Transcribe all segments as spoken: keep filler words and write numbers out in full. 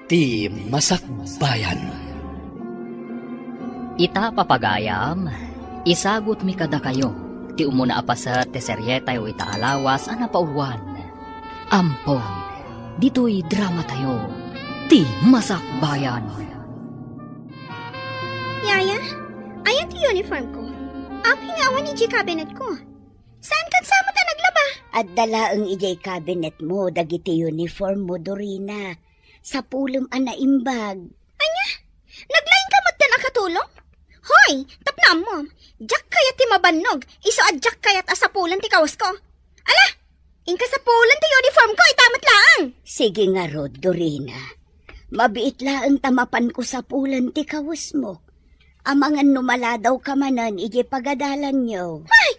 Ti Masakbayan. Ita, papagayam, isagutmi kadakayo ti umuna a paset ti serietayo ita a lawas a napauluan. Ampon, ditoy dramatayo, Ti Masakbayan. Yaya, aya ti uniform ko? Apay nga awan idiay cabinet ko? Saan ket sa met a naglaba? Adda laeng idiay cabinet mo dagiti uniform mo, Dorina. Sapulem a naimbag. Ania? Naglaing ka met a katulong? Hoy, tapno ammom, diak kayat ti mabannog, isu a diak kayat a sapulen ti kawasko. Ala, inka sapulen ti uniform ko, ita met laeng. Sige ngarud, Dorina. Mabiit laeng ta mapanko sapulen ti kawesmo. Amangan no maladaw ka manen idiay pagadalanyo. Hay!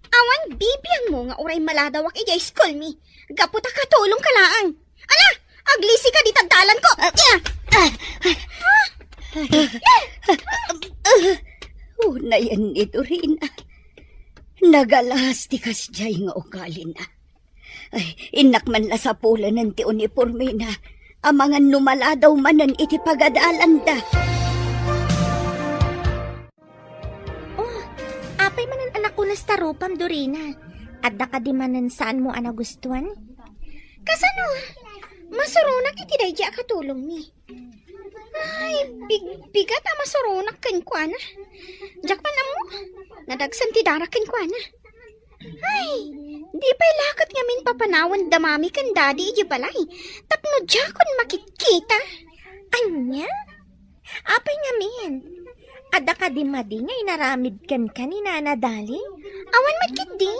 Awan bibiangmo nga uray maladawak idiay school mi. Gapu ta katulong ka laeng. Ala, aglisi ka dita dalan ko. Ah, ah, ah. Unayen ni Dorina. Nagalas ti kasdiay nga ugalina. Ay, innak man la sapulenen ti unipormena. Amangan no maladaw manen iti pagadalanda. Oh, apay manen a nakunas ta rupam, Dorina? Adda kadi manen saanmo a nagustuan? Kasano? Masuronak iti daydi a katulongmi. Ay, big-, bigat a masuronak kenkuana. Diak man ammo, nadagsen ti dara kenkuana. Ay, di pay la ket ngamin papanawan da mami ken dadi idiay balay tapno diakon makitkita. Ania? Apay ngamin? Adda kadi madi nga inaramid kenka ni Nana Dali? Awan met ketdi.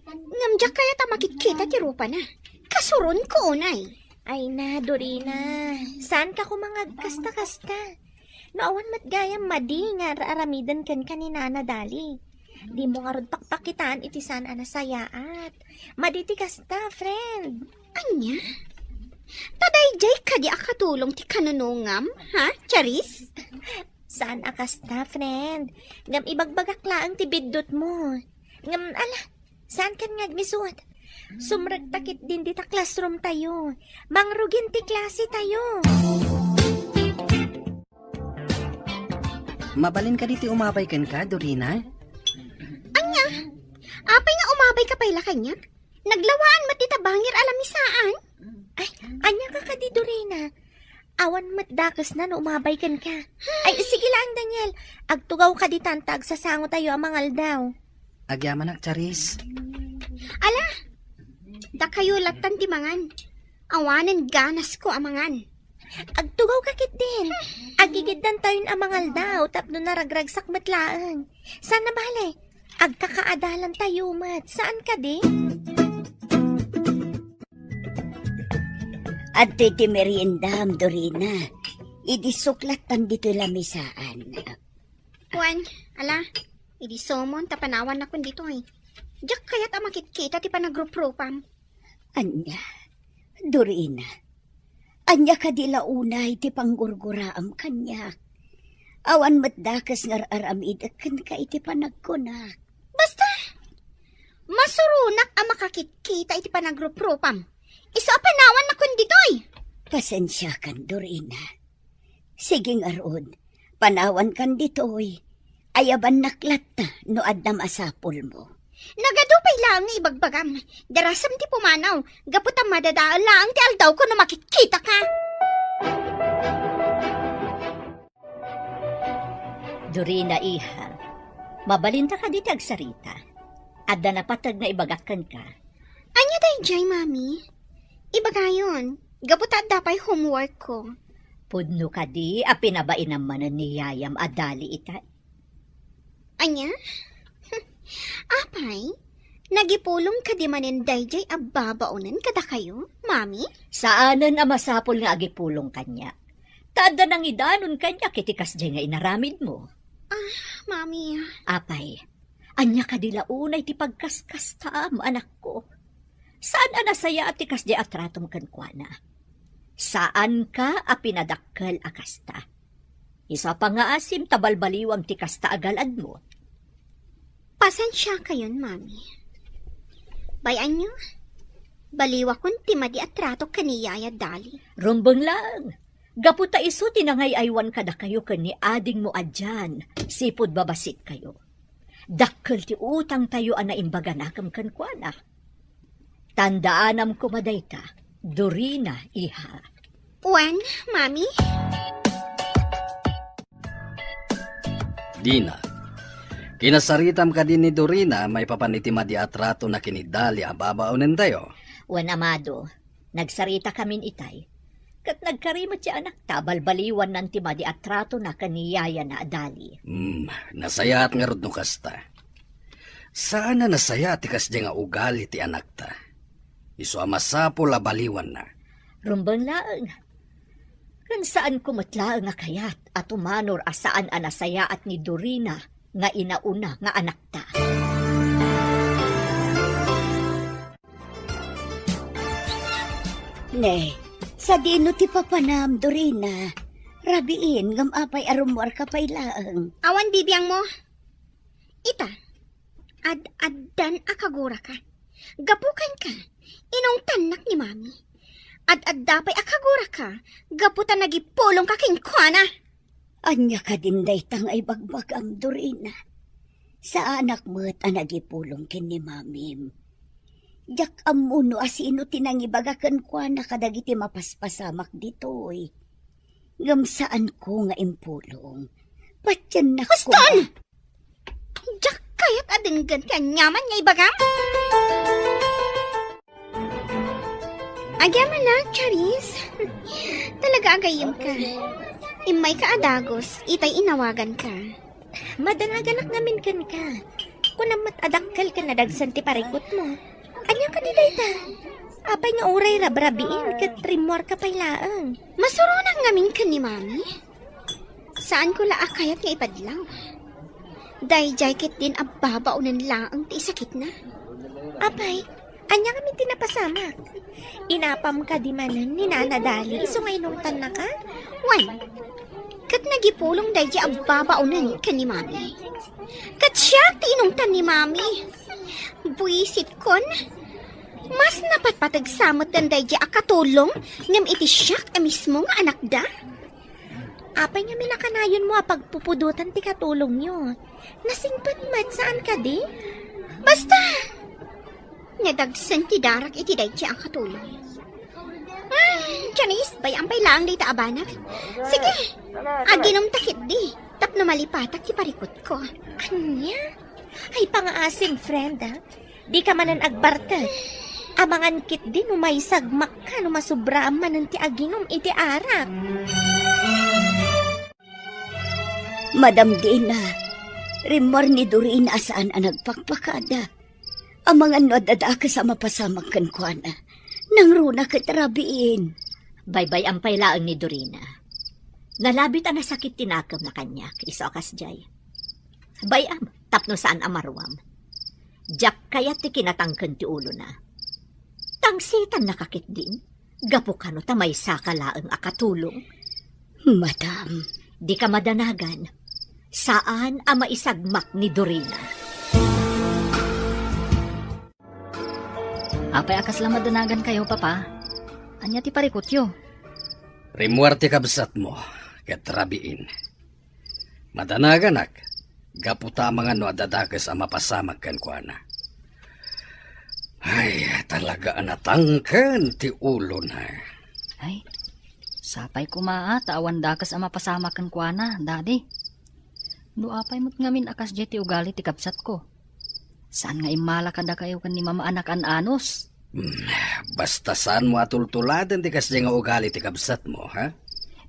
Ngem diak kayat a makitkita ti rupana. Kasuronko unay. Ay na, Dorina, saanka koma nga agkasta-kasta. No awan met gayam madi nga ar-aramiden kenka ni Nana Dali, dimo ngarud pakpakitaan iti saan a nasayaat. Madi ti kasta, friend. Ania? Ta daydiay kadi a katulong ti kanunongam, ha, Charis? Saan a kasta, friend. Ngem ibagbagak laeng ti biddutmo. Ngem, ala, saankan nga agmisut? Sumrekta ketdin dita classroom tayo. Mangrugin ti klase tayo. Mabalin kadi ti umabay kenka, Dorina? Ania? Apay nga umabay ka pay la kaniak? Naglawaan met dita bangir a lamisaan? Ay, ania ka kadi, Dorina? Awan met dakesna no umabay kenka. Ay, sige laeng, Daniel. Agtugaw ka ditan ta agsasango tayo a mangaldaw. Agyamanak, Charis. Ala, dakayo lattan ti mangan. Awanen ganasko a mangan. Agtugaw ka ketdin. Agigiddan tayon a mangaldaw tapno naragragsak met laeng. Saan a bale, agkakaadalan tayo met. Saan kadi? Adtoy ti meriendam, Dorina. Idi suklattan ditoy lamisaan. Wen, ala, idi sumon ta panawannakon ditoy. Diak kayat a makitkita ti panagruprupam. Ania, Dorina, ania kadi la unay ti panggurguraam kaniak? Awan met dakes nga ar-aramidek kenka iti panagkunak. Basta, masuronak a makakitkita iti panagruprupam. Isu a panawannakon ditoy. Pasensiakan, Dorina. Sige ngarud, panawankan ditoy. Ayabannak latta no adda masapulmo. Nagadu pay laeng nga ibagbagam. Darasem ti pumanaw, gapu ta madadael laeng ti aldawko no makitkitaka. Dorina, iha, mabalinta kadi ti agsarita? Adda napateg nga ibagak kenka. Ania daydiay, Mami? Ibagayon, gapu ta adda pay homework ko. Pudno kadi a pinabainam manen ni yayam a dali itay? Ania? Apay, nagipulong kadi manen daydiay a babaonen kadakayo, Mami? Saanen a masapul nga agipulong kaniak. Ta adda nangidanon kaniak iti kasdiay nga inaramidmo. Ah, Mami. Apay, ania kadi la unay ti pagkaskastaam, anakko? Saan a nasayaat ti kasdiay a tratom kenkuana. Saanka a pinadakkel a kasta. Isu a pangngaasim ta balbaliwam ti kasta a gal-admo. Pasensiakayon, Mami. Bay-anyo, Baliwakon ti madi a trato ken ni Yaya Dali. Rumbeng laeng. Gapu ta isu ti nangay-aywan kadakayo ken ni adingmo a Jan, sipud babasitkayo. Dakkel ti utangtayo a naimbaganakem kenkuana. Tandaanam koma dayta, Dorina, iha. Wen, Mami? Dina, kinasaritam kadi ni Dorina maipapan iti madi a tratona ken ni Dali a babaonentayo? Wen, Amado, nagsaritakamin itay. Ket nagkari met ti anakta a balbaliwannan ti madi a tratona ken ni yayana a Dali. Hmm, nasayaat ngarud no kasta. Saan a nasayaat ti kasdiay nga ugali ti anakta. Isu a masapul a baliwanna. Rumbeng laeng. Ken saanko met laeng a kayat a tumanor a saan a nasayaat ni Dorina nga inauna nga anakta. Ne, sadino ti papanam, Dorina? Rabiin, ngem apay a rummuarka pay laeng? Awan bibiangmo. Ita, ad-addan a kaguraka. Gapu kenka, inungtannak ni Mami. Ad-adda pay a kaguraka, gapu ta nagipulongka kenkuana. Ania kadin dayta nga ibagbagam, Dorina? Saanak met a nagipulong ken ni Mamim. Diak ammo no asino ti nangibaga kenkuana kadagiti mapaspasamak ditoy. Ngem saanko nga impulong. Patiennak. Huston! Diak kayat a denggen ti aniaman nga ibagam. Agyamanak, Charis. Talaga agayemka. Immayka a dagus, itay inawaganka. Madanaganak ngamin kenka. Kunam met a dakkel ken nadagsen ti parikutmo. Ania kadi dayta? Apay nga uray rabrabiin ket rimmuarka pay laeng? Masuronak ngamin ken ni Mami. Saanko la a kayat nga ipadlaw. Daydiay ketdin a babaonen laeng ti isakitna. Apay, ania ngamin ti napasamak? Inapam kadi manen ni Nana Dali isu nga inungtannaka? Wen, ket nagipulong daydiay a babaonen ken ni Mami. Ket siak ti inungtan ni Mami. Buisitkon, mas napatpateg sa metten daydiay a katulong ngem iti siak a mismo nga anakda. Apay ngamin a kanayonmo a pagpupudotan ti katulongyo? Nasingpet met, saan kadi? Basta! Nadagsen ti darak iti daydiay a katulong. Ah, Janice, bay-am pay laeng dayta a banag. Sige, aginumta ketdi, tapno malipatak ti parikutko. Ania? Ay, pangaasim, friend, ah. Dika manen agbartek. Amangan ketdi no maisagmakka no masubraam manen ti aginum iti arak. Madam Dina, rimmuar ni Dorina a saan a nagpakpakada. Amangan no adda dakes a mapasamak kenkuana. Nangruna ket rabiin. Baybay-am pay laeng ni Dorina. Nalabit a nasakit ti nakemna kaniak, isu a kasdiay. Bay-am, tapno saan a maruam. Diak kayat ti kinatangken ti ulona. Tangsitannaka ketdin, gapu kano ta maysaka laeng a katulong. Madam. Dika madanagan. Saan a maisagmak ni Dorina. Apay a kasla madanagankayo, Papa? Ania ti parikutyo? Rimmuar ti kabsatmo, ket rabiin. Madanaganak, gapu ta amangan no adda dakes a mapasamak kenkuana. Ay, talaga a natangken ti ulona. Ay, sapay koma a ta awan dakes a mapasamak kenkuana, Daddy. No apay met ngamin a kasdiay ti ugali ti kabsatko. Saan nga immala kadakayo ken ni Mama a nakaan-anos? Hmm, basta saanmo a tultuladen ti kasdiay nga ugali ti kabsatmo, ha?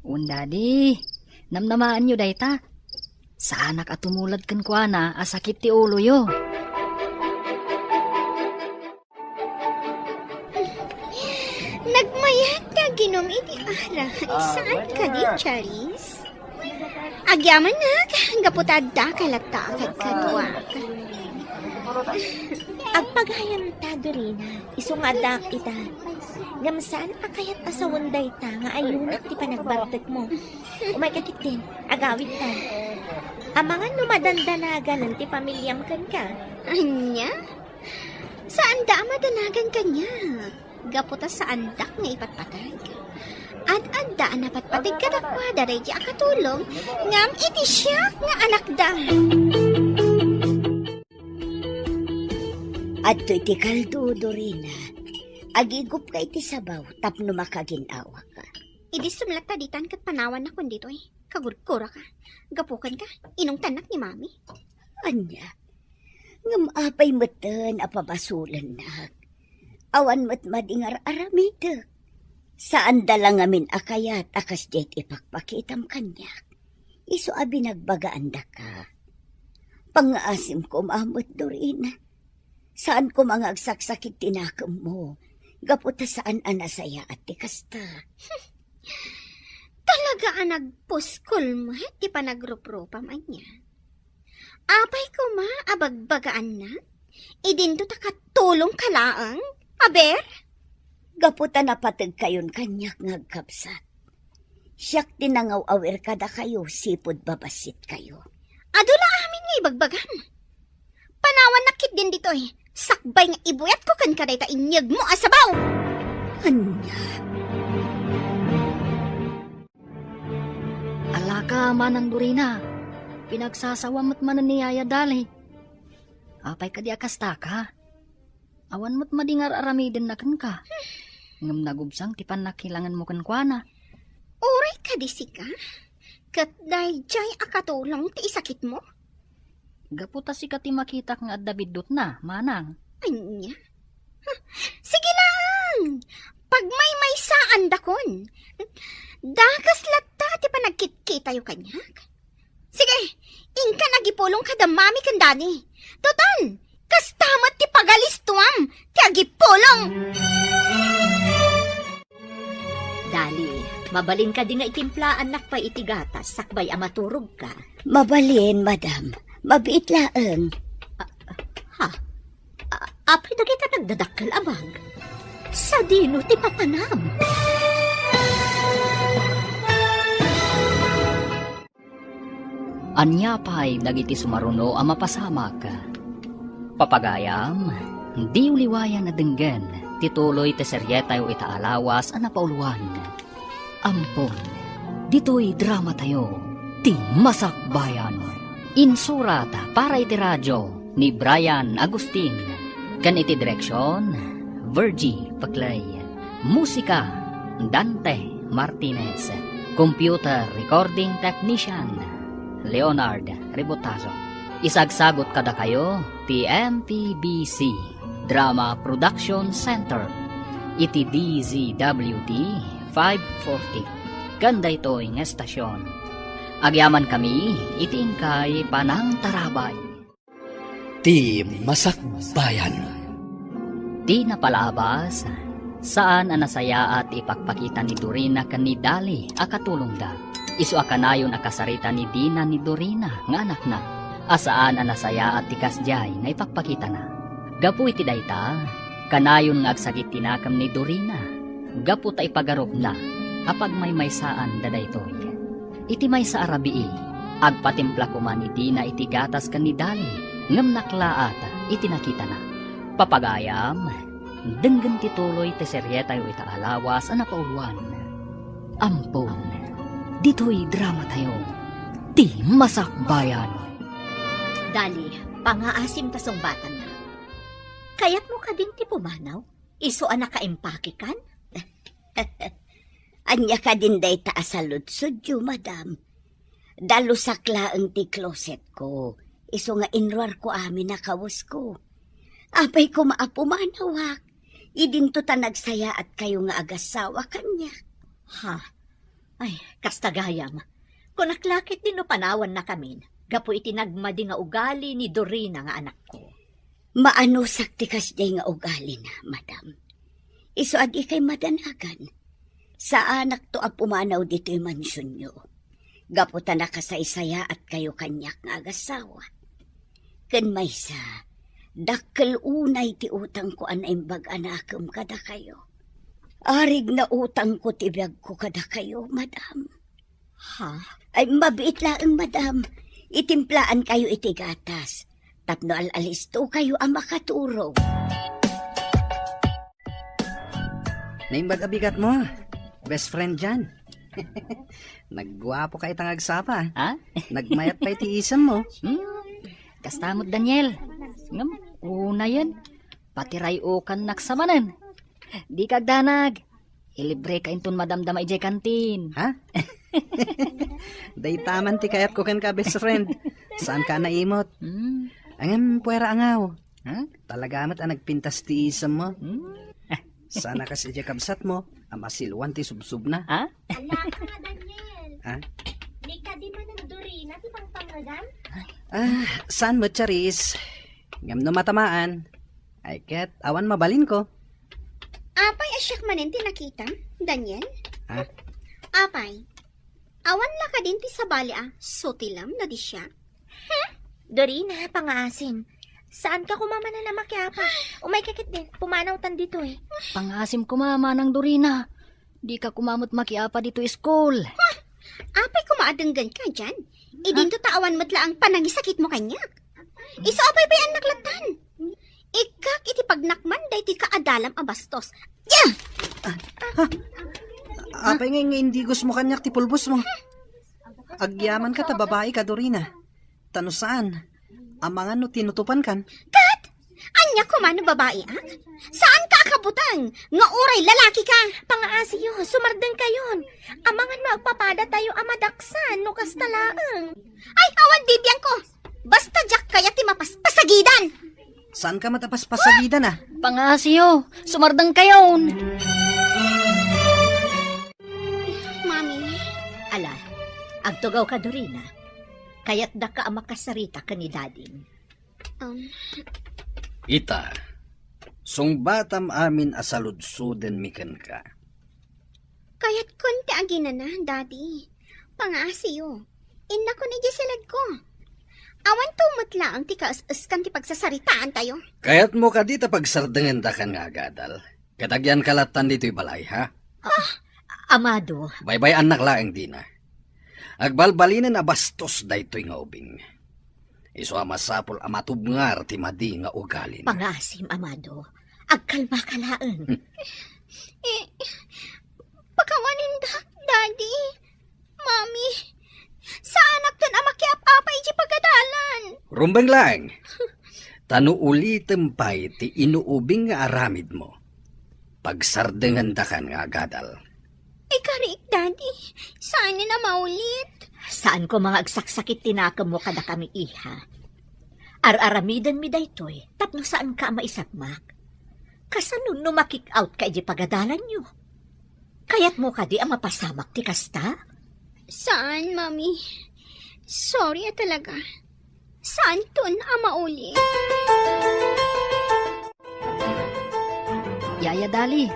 Wen, Daddy. Namnamaanyo dayta. Saanak a tumulad kenkuana a sakit ti uloyo. Nagmayat ti aginum iti arak. Saan kadi, Charis? Agyamanak, gapu ta adda ka latta a kadkaduak. Agpagayamta, Dorina, isu nga addaak ita. Ngem saan a kayat a sawen dayta nga ayunak ti panagbartekmo. Umayka ketdin, agawidta. Amangan no madandanaganen ti pamiliam kenka. Ania? Saanda a madanagan kaniak. Gapu ta saandak nga ipatpateg. Ad-adda a napatpateg kadakuada daydi a katulong, ngem iti siak nga anakda. Adtoy ti kaldo, Dorina. Agigupka iti sabaw tapno makagin-awaka. Idi sumlatta ditan ket panawanakon ditoy. Kagurguraka. Gapu kenka, inungtannak ni Mami. Ania? Ngem apay metten a pabasolennak? Awan met madi nga ar-aramidek. Saanda la ngamin a kayat a kasdiay ti ipakpakitam kaniak. Isu a binagbagaandaka. Pangngaasim koma met, Dorina. Saan koma nga agsaksakit ti nakemmo, gapu ta saan a nasayaat ti kasta. Talaga a nagpuskol met ti panagruprupam ania? Apay koma a bagbagaannak? Idinto ta katulongka laeng? Aber? Gapu ta napategkayon kaniak nga agkabsat. Siak ti nangaw-awir kadakayo sipud babassitkayo. Adu la amin nga ibagbagam. Panawannak ketdin ditoy, sakbay nga ibuyatko kenka dayta inyegmo a sabaw. Ania? Alaka, Manang Dorina, pinagsasawam met manen ni Yaya Dali. Apay kadi a kastaka? Awan met madi nga ar-aramidenna kenka. Ngem nagubsang ti pannakilangenmo kenkuana. Uray kadi sika? Ket daydiay a katulong ti isakitmo? Gapu ta sika ti makitak nga adda biddutna, Manang. Ania? Huh, sige laeng! Pagmaymaysaandakon. Dakes latta ti panagkitkitayo kaniak. Sige, inkan agipulong kada Mami ken Daddy. Total, kasta met ti pagalistuam ti agipulong. Dali, mabalin kadi nga itimplaannak pay iti gatas sakbay a maturogka? Mabalin, madam. Mabiit laeng. Ah, ha? Ah, apay dagita nagdadakkel a bag? Sadino ti papanam? Ania pay dagiti sumaruno a mapasamak? Papagayam, diyo liwayan a denggen ti tuloy ti serietayo ita a lawas a napauluan. Ampon, ditoy dramatayo, Ti Masakbayan. Insurat para iti radio ni Brian Agustin, ken iti direksion, Virgie Peclay. Musika, Dante Martinez. Computer recording technician, Leonard Rebotazo. Isagsagut kadakayo ti M P B C Drama Production Center iti D Z W T five forty. Ken daytoy nga estasion, agyamankami iti inkay panangtarabay. Ti Masakbayan. Ti napalabas, saan a nasayaat ti ipakpakita ni Dorina ken ni Dali a katulongda. Isu a kanayon a kasarita ni Dina ni Dorina nga anakna, a saan a nasayaat ti kasdiay nga ipakpakitana. Gapu iti dayta, kanayon nga agsakit ti nakem ni Dorina, gapu ta ipagarupna a pagmaymaysaanda daytoy. Iti maysa a rabii, agpatimpla koma ni Dina iti gatas ken ni Dali, ngem naklaat iti nakitana. Papagayam, denggen ti tuloy ti serietayo ita a lawas a napauluan. Ampon, ditoy dramatayo, Ti Masakbayan. Dali, pangaasim ta sungbatanna. Kayatmo kadin ti pumanaw? Isu a nakaimpakekan? Ania kadin dayta a saludsodyo, madam? Dalusak laeng ti closetko, isu nga inruarko amin a kawesko. Apay koma a pumanawak, idinto ta nagsayaatkayo nga agassawa kaniak. Ha? Ay, kasta gayam. Kunak la ketdi no panawannakamin, gapu iti nagmadi nga ugali ni Dorina nga anakko. Maanusak ti kasdiay nga ugalina, madam. Isu a dikay madanagan. Saanakto a pumanaw ditoy mansionyo. Gapu ta nakasaysayaatkayo kaniak nga agassawa. Ken maysa, dakkel unay ti utangko a naimbag a nakem kadakayo. Arig na utangko ti biagko kadakayo, madam. Ha? Ay, mabiit laeng, madam. Itimplaankayo iti gatas tapno al-alistokayo a makaturog. Naimbag a bigat mo, best friend Jan. Nagguapo ka ita nga agsapa. Ha? Nagmayat pay ti isem mo. Hmm, kasta met, Daniel. Ngem, unayen, patiray-okannak sa manen. Di ka agdanag. Ilibre ka inton madamdama idiay kantin. Ha? Dayta man ti kayatko kenka, best friend. Saan ka naimot? Hmm. Ngem, puera angaw. Ha? Talaga met a nagpintas ti isem mo. Hmm? Sana kas idiay kabsat mo, a masiluan ti subsubna. Ha? Ala ka nga, Daniel. Ha? Ni kadi manen Dorina ti pangpangngegam? Ah, saan met, Charis? Ngem no matamaan, ay ket awan mabalinko. Apay a siak manen ti nakitam, Daniel? Ha? Apay, awan la kadin ti sabali a sutilem no di siak? Hmm? Dorina, pangaasim. Saan ka koma manen a makiapa? Umay ka ketdin, pumanawtan ditoy. Pangaasim koma, Manang Dorina. Di ka koma met makiapa ditoy school. Huh? Apay koma a denggenka, Jan? Idinto ta awan met laeng panangisakitmo kaniak. Isu a paypayannak lattan. Ikkak iti pagnakman daytoy kaadalam a bastos. Ya! Apay nga, nga indigosmo kaniak ti pulbosmo? Agyamanka ta babaika, Dorina. Ta no saan, amangan no tinutupankan. Kat? Ania koma no babaiak? Saanka a kabuteng nga uray lalakika? Pangaasiyo, sumardengkayon. Amangan no agpapadatayo a madaksan no kasta laeng. Ay, awan bibiangko. Basta diak kayat ti mapaspasagidan. Saanka met a paspasagidan, a? Pangaasiyo, sumardengkayon. Mami. Ala, agtugawka, Dorina. Kayatdaka a makasarita ken ni Dadim. Um. Ita, sungbatam amin a saludsodenmi kenka. Kayatkon ti aginana, Daddy. Pangaasiyo. Innakon idiay siledko. Awanto met laeng ti kaes-eskan ti pagsasaritaantayo. Kayatmo kadi ta pagsardengendakan nga agadal? Ket agyanka lattan ditoy balay, ha? Ah, Amado. Baybay-annak laeng dina. Agbalbalinen a bastos daytoy nga ubing. Isu a masapul a matubngar ti madi nga ugalina. Pangaasim, Amado. Agkalmaka laeng. Eh, pakawanindak, Daddy. Mami, saanakton a makiap-apa iti pagadalan. Rumbeng laeng. Ta no ulitem pay ti inuubing nga aramidmo, pagsardengendakan nga agadal. Ikariik, Daddy. Saanen a maulit. Saan koma nga agsaksakit ti nakemmo kadakami, iha. Ar-aramidenmi daytoy tapno saanka a maisagmak. Kasano no ma-kick out ka iti pagadalanyo? Kayatmo kadi a mapasamak ti kasta? Saan, Mami. Sorry a talaga. Saanton a maulit. Yaya Dali,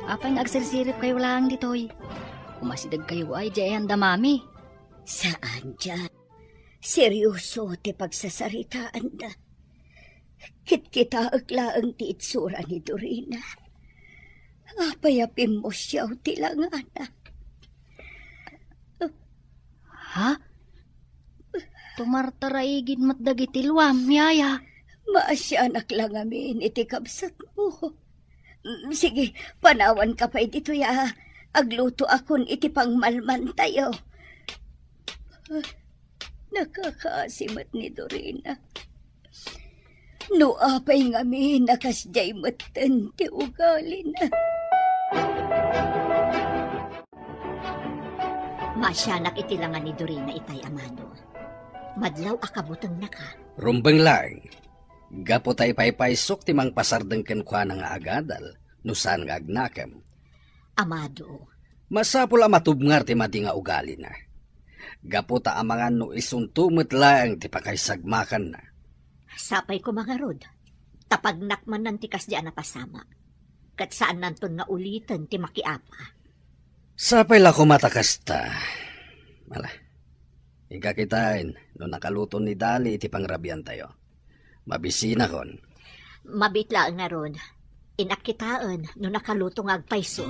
apay nga agsirsiripkayo laeng ditoy? Umasidegkayo ay di ayan da Mami. Saan, Jan. Seryoso ti pagsasaritaanda. Kitkitaek laeng ti itsura ni Dorina. Apay a pimmusiaw ti langana? Ha? Tumartaraigid met dagiti luam, yaya. Maasianak la ngamin iti kabsatmo. Mm, sige, panawanka pay ditoy a aglutoakon iti pangmalmantayo. Nakakaasi met ni Dorina. No apay ngamin a kasdiay metten ti ugalina. Maasianak iti langa ni Dorina itay, Amado. Madlaw a kabutengnaka. Rumbeng laeng. Gapu ta ipaypaysok ti mangpasardeng kenkuana nga agadal, no saan nga agnakem. Amado. Masapul a matubngar ti madi nga ugalina. Gapu ta amangan no isunto met laeng ti pakaisagmakanna. Sapay koma ngarud, ta pagnakmanan ti kasdi a napasamak. Ket saannanton nga uliten ti makiapa. Sapay la koma ta kasta. Ala, inka kitaen no nakaluto ni Dali iti pangrabiantayo. Mabisinakon. Mabiit laeng ngarud. Innak kitaen no nakaluto nga agpayso.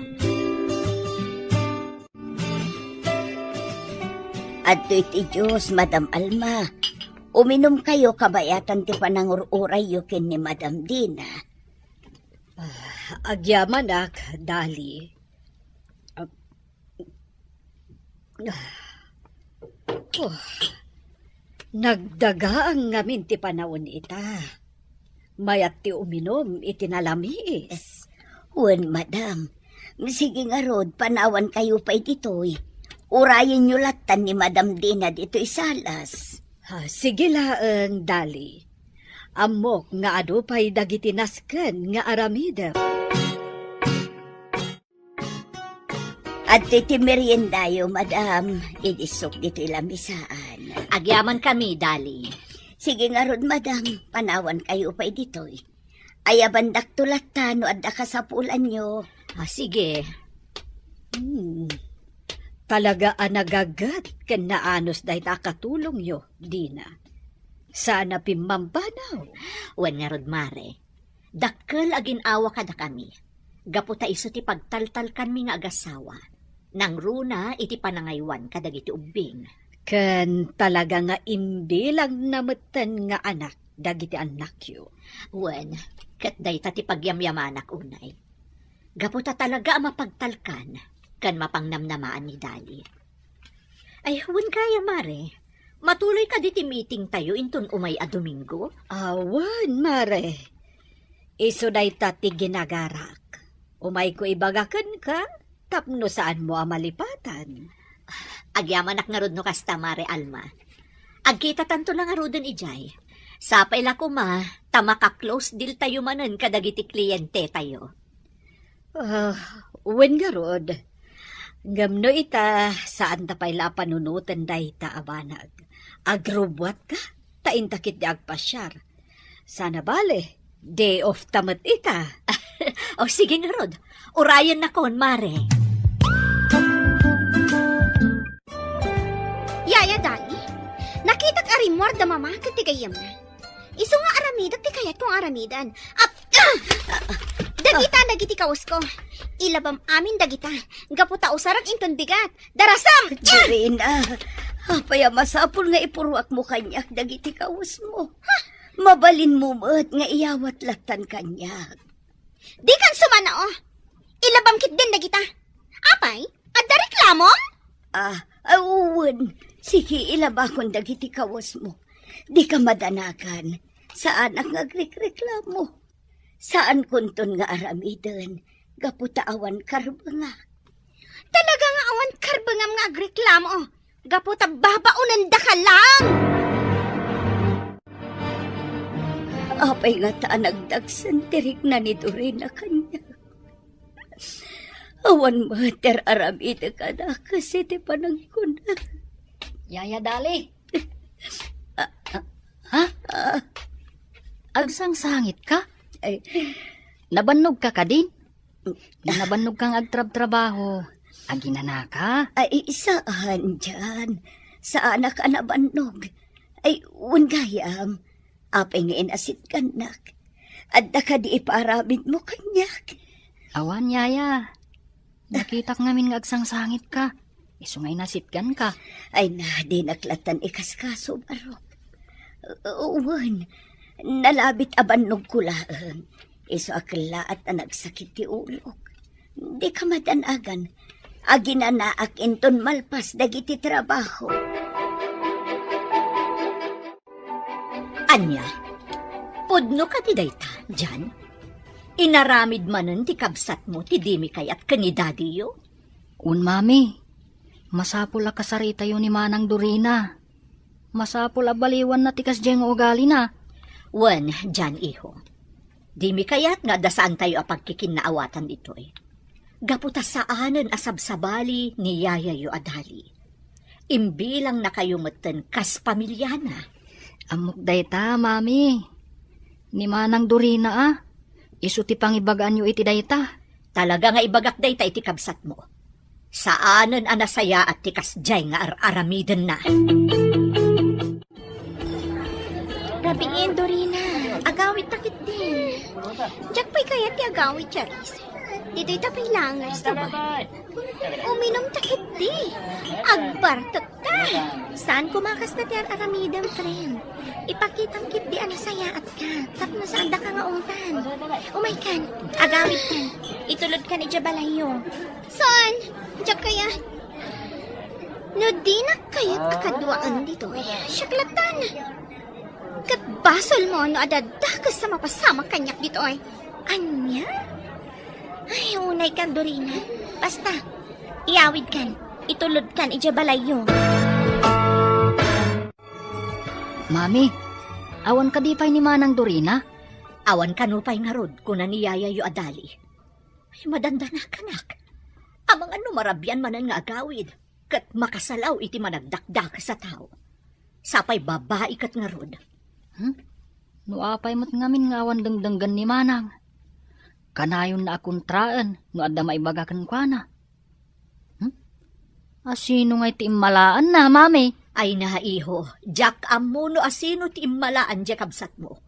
Adtoy ti Dios, Madam Alma. Uminumkayo kabayatan ti panangur-urayyo ken ni Madam Dina. Ah, Agyamanak, Dali. Ah, oh, nagdagaang ngamin ti panawen ita. Mayat ti uminum iti nalamiis. Wen, madam. Sige ngarud, panawankayo pay ditoy. Urayenyo lattan ni Madam Dina ditoy salas. Ha, sige laeng, Dali. Ammok nga adu pay dagiti nasken nga aramidem. Adtoy ti meriendayo, madam. Idisok ditoy lamisaan. Agyamankami, Dali. Sige ngarud, madam. Panawankayo pay ditoy. Ayabandakto latta no adda kasapulanyo. Ah, sige. Hmm. Talaga a nagaget ken naanus dayta a katulongyo, Dina. Saan a pimmampanaw. Wen ngarud, Mare. Dakkel a gin-awa kadakami. Gapu ta isu ti pagtaltalkanmi nga agasawa. Nangruna iti panangaywan kadagiti ubbing. Ken talaga nga imbilangna metten nga anak dagiti annakyo. Wen, ket dayta ti pagyamyamanak unay. Gapu ta talaga a mapagtalkan ken mapangnamnamaan ni Dali. Ay, wen gayam, Mare. Matuloy kadi ti meeting tayo inton umay a Domingo? Awan, Mare. Isu dayta ti ginagarak. Umayko ibaga kenka tapno saanmo a malipatan. Agyamanak ngarud no kasta, Mare Alma. Agkitatanto la ngaruden idiay. Sapay la koma ta maka-close deal tayo manen kadagiti kliente tayo. Ah, wen ngarud. Ngem no ita, saanta pay la a panunoten dayta a banag. Agrubbuatka, ta inta ketdi agpasiar. Sana bale, day off ta met ita. O, sige ngarud. Urayennakon, Mare. Yaya Dali, nakitak a rimmuar da Mama ket ti gayyemna. Isu nga aramidek ti kayatko nga aramiden. Ap-, ah! Dagita dagiti kawusko. Ilabam amin dagita. Gapu ta usarem inton bigat. Darasam! Dorina, apay a masapul nga ipurruakmo kaniak dagiti kawusmo? Ha? Mabalinmo met nga iyawat lattan kaniak. Dikan sumanao. Ilabam ketdin dagita. Apay? Adda reklamom? Ah, ah, wen. Sige, ilabakon dagiti kawusmo. Dika madanagan. Saanak nga agrikreklamo. Saankonton nga aramiden gapu ta awan karbengak. Talaga nga awan karbengam nga agreklamo gapu ta babaonendaka laeng. Apay ngata a nagdagsen ti rikna ni Dorina kaniak? Awan met ti ar-aramidek a dakes iti panagkuna. Yaya Dali. Ah, ah, ha? Ah. Agsangsangitka? Ay. Nabannogka kadin? Nabannogka nga agtrabtrabaho. Aginanaka? Ay, saan, Jan. Saanak a nabannog. Ay, wen gayam. Apay nga inasitgannak? Adda kadi ipaaramidmo kaniak? Awan, yaya. Nakitak ngamin nga agsangsangitka. Isu nga inasitganka. Ay na, dinak lattan ikaskaso, barok. U-, wen, nalabit a bannogko laeng. Isu a kellaat a nagsakit ti ulok. Dika madanagan. Aginanaak inton malpas dagiti trabaho. Ania? Pudno kadi dayta, Jan? Inaramid manen ti kabsatmo ti dimi kayat ken ni dadiyo? Wen, mami. Masapul a kasaritayo ni Manang Dorina. Masapul a baliwanna ti kasdiay nga ugalina. Wen, Jan, iho. Dimi kayat nga adda saantayo a pagkikinnaawatan ditoy. Gapu ta saanen a sabsabali ni yayayo a Dali. Imbilangnakayo metten kas pamiliana. Ammok dayta, mami. Ni Manang Dorina, a. Isu ti pangibagaanyo iti dayta. Talaga nga ibagak dayta iti kabsatmo. Saanen a nasayaat ti kasdiay nga ar-aramidenna. Rabiin, Dorina. Agawidta ketdi. Diak pay kayat ti agawid, Charis. Ditoy ta pay laeng nga resto ba? Uminumta ketdi. Agbartekta. Saan koma kasta ti ar-aramidem, friend? Ipakitam ketdi a nasayaatka, tapno saandaka nga ungtan. Umaykan, agawidkan, itulodkan idiay balayyo. Saan? Diak kayat. No dinak kayat a kaduaen ditoy, siak lattan. Ket basolmo no adda dakes a mapasamak kaniak ditoy. Ania? Ay, unaykan, Dorina. Basta, iyawidkan, itulodkan idiay balayyo. Mami, awan kadi pay ni Manang Dorina? Awan kano pay ngarud, kuna ni yayayyo a Dali. Ay, madandanakanak. Amangan no marabian manen nga agawid, ket makasalaw iti managdakdakes a tao. Sapay babai ket ngarud. Hmm? No apay met ngamin nga awan dengdenggen ni Manang? Kanayonna a kontraen no adda maibaga kenkuana. Hmm? Asino ngay ti immalaanna, Mami? Ay na, iho, diak ammo no asino ti immalaan diay kabsatmo.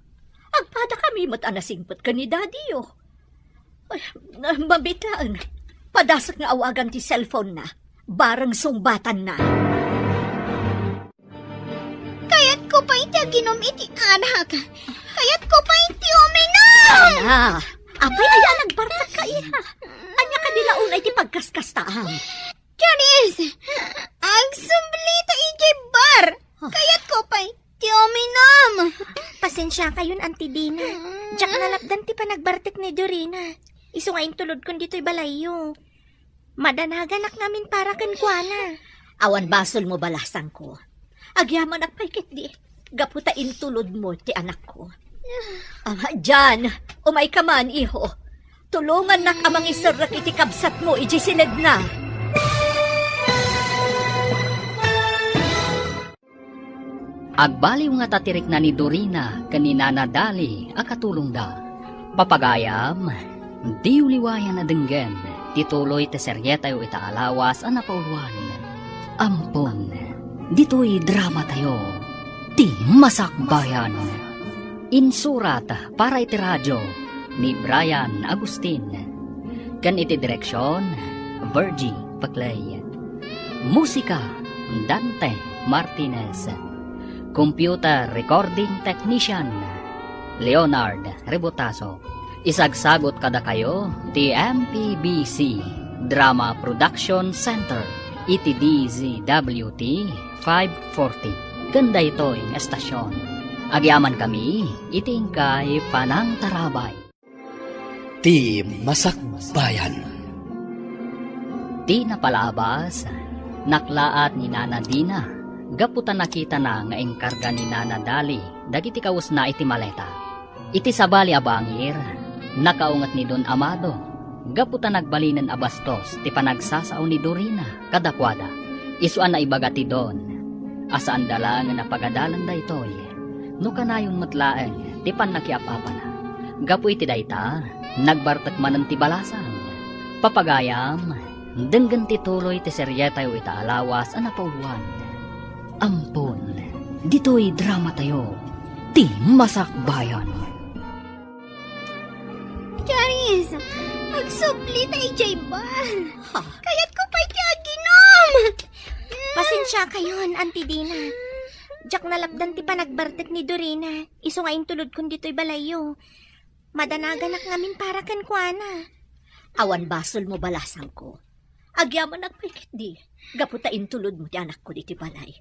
Agpadakami met a nasingpet ken ni Daddy-yo. Ay, mamitaen. Padasek nga awagan ti cellphone-na. Bareng sungbatanna. Kayatko pay ti aginum iti arak. Kayatko pay ti uminum! Ah, apay aya nagbartek ka, iha? Ania kadi la unay ti pagkaskastaam? Charis! Agsublita idiay bar! Ah. Kayatko pay ti uminum! Pasensiakayon, Auntie Dina. Diak nalapdan ti panagbartek ni Dorina. Isu nga intulodkon ditoy balayyo. Madanaganak ngamin para kenkuana. Awan basolmo, balasangko. Agyamanak pay ketdi, gapu ta intulodmo ti anakko. Ah, Jan, umayka man, iho. Tulongannak a mangiserrek iti kabsatmo idiay siledna. Agbaliw nga ta ti rikna ni Dorina ken ni Nana Dali a katulongda. Papagayam, diyo liwayan a denggen ti tuloy ti serietayo ita a lawas a napauluan. Ampon, ditoy dramatayo, Ti Masakbayan. Insurat para iti radio ni Brian Agustin. Ken iti direksion, Virgie Paclay. Musika, Dante Martinez. Computer recording technician, Leonard Rebotazo. Isagsagut kadakayo ti M P B C Drama Production Center iti D Z W T five forty. Ken daytoy nga estasion, agyamankami iti inkay panangtarabay. Ti Masakbayan. Ti napalabas, naklaat ni Nana Dina gapu ta nakitana nga inkarga ni Nana Dali dagiti kawesna iti maleta. Iti sabali a bangir, nakaunget ni Don Amado gapu ta nagbalinen a bastos ti panagsasao ni Dorina kadakuada. Isu a naibaga ti Don a saanda laengen a pagadalan daytoy no kanayon met laeng ti pannakiap-apana. Gapu iti dayta, nagbartek manen ti balasang. Papagayam, denggen ti tuloy ti serietayo ita a lawas a napauluan. Ampon, ditoy dramatayo, Ti Masakbayan. Charis, agsubli ta idiay bar. Ha? Kayatko pay ti aginum. Pasensiakayon, Auntie Dina. Diak nalapdan ti panagbartek ni Dorina. Isu nga intulodkon ditoy balayyo. Madanaganak ngamin para kenkuana. Awan basolmo, balasangko. Agyamanak pay ketdi, gapu ta intulodmo ti anakko ditoy balay.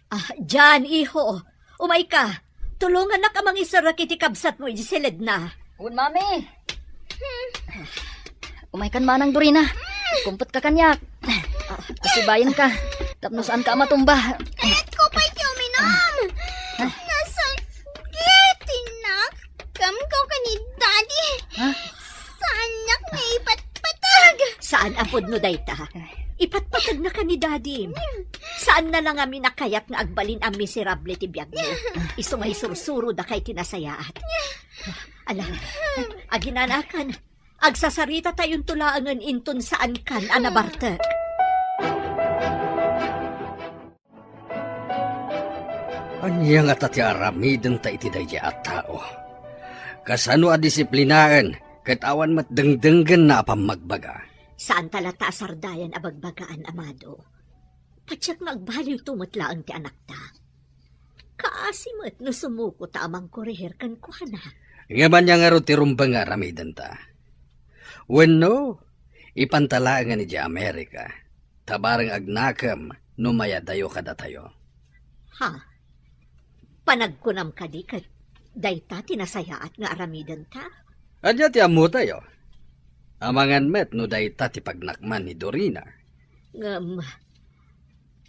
Ah, Jan, iho, umayka. Tulongannak a mangiserrek iti kabsatmo idiay siledna. Wen, Mami. Umaykan, Manang Dorina. Kumpetka kaniak. Pasibayenka tapno saanka a matumba. Kayatko pay ti uminum. Ah. Nasakit ti nakemko ken ni Daddy. Ha? Saannak nga ipatpateg. Saan a pudno dayta. Ipatpategna ken ni Daddy. Saanna la ngamin a kayat nga agbalin a miserable ti biagmo. Isu nga isursuro dakay ti nasayaat. Ala, aginanakan. Agsasaritatayon laengen inton saankan a nabartek. Ania ngata ti aramidenta iti daydiay a tao? Kasano a disiplinaen ket awan met dengdenggenna a pammagbaga? Saanta latta a sardayan a bagbagaan, Amado. Patiek nga agbaliwto met laeng ti anakta. Kaasi met no sumuko ta a mangkorehir kenkuana. Ngem ania ngarud ti rumbeng nga aramidenta? Wenno, ipanta laengen idiay Amerika, ta bareng agnakem no mayadayo kadatayo. Ha? Panagkunam kadi ket dayta ti nasayaat nga aramidenta? Ania ti ammotayo? Amangan met no dayta ti pagnakman ni Dorina. Ngem,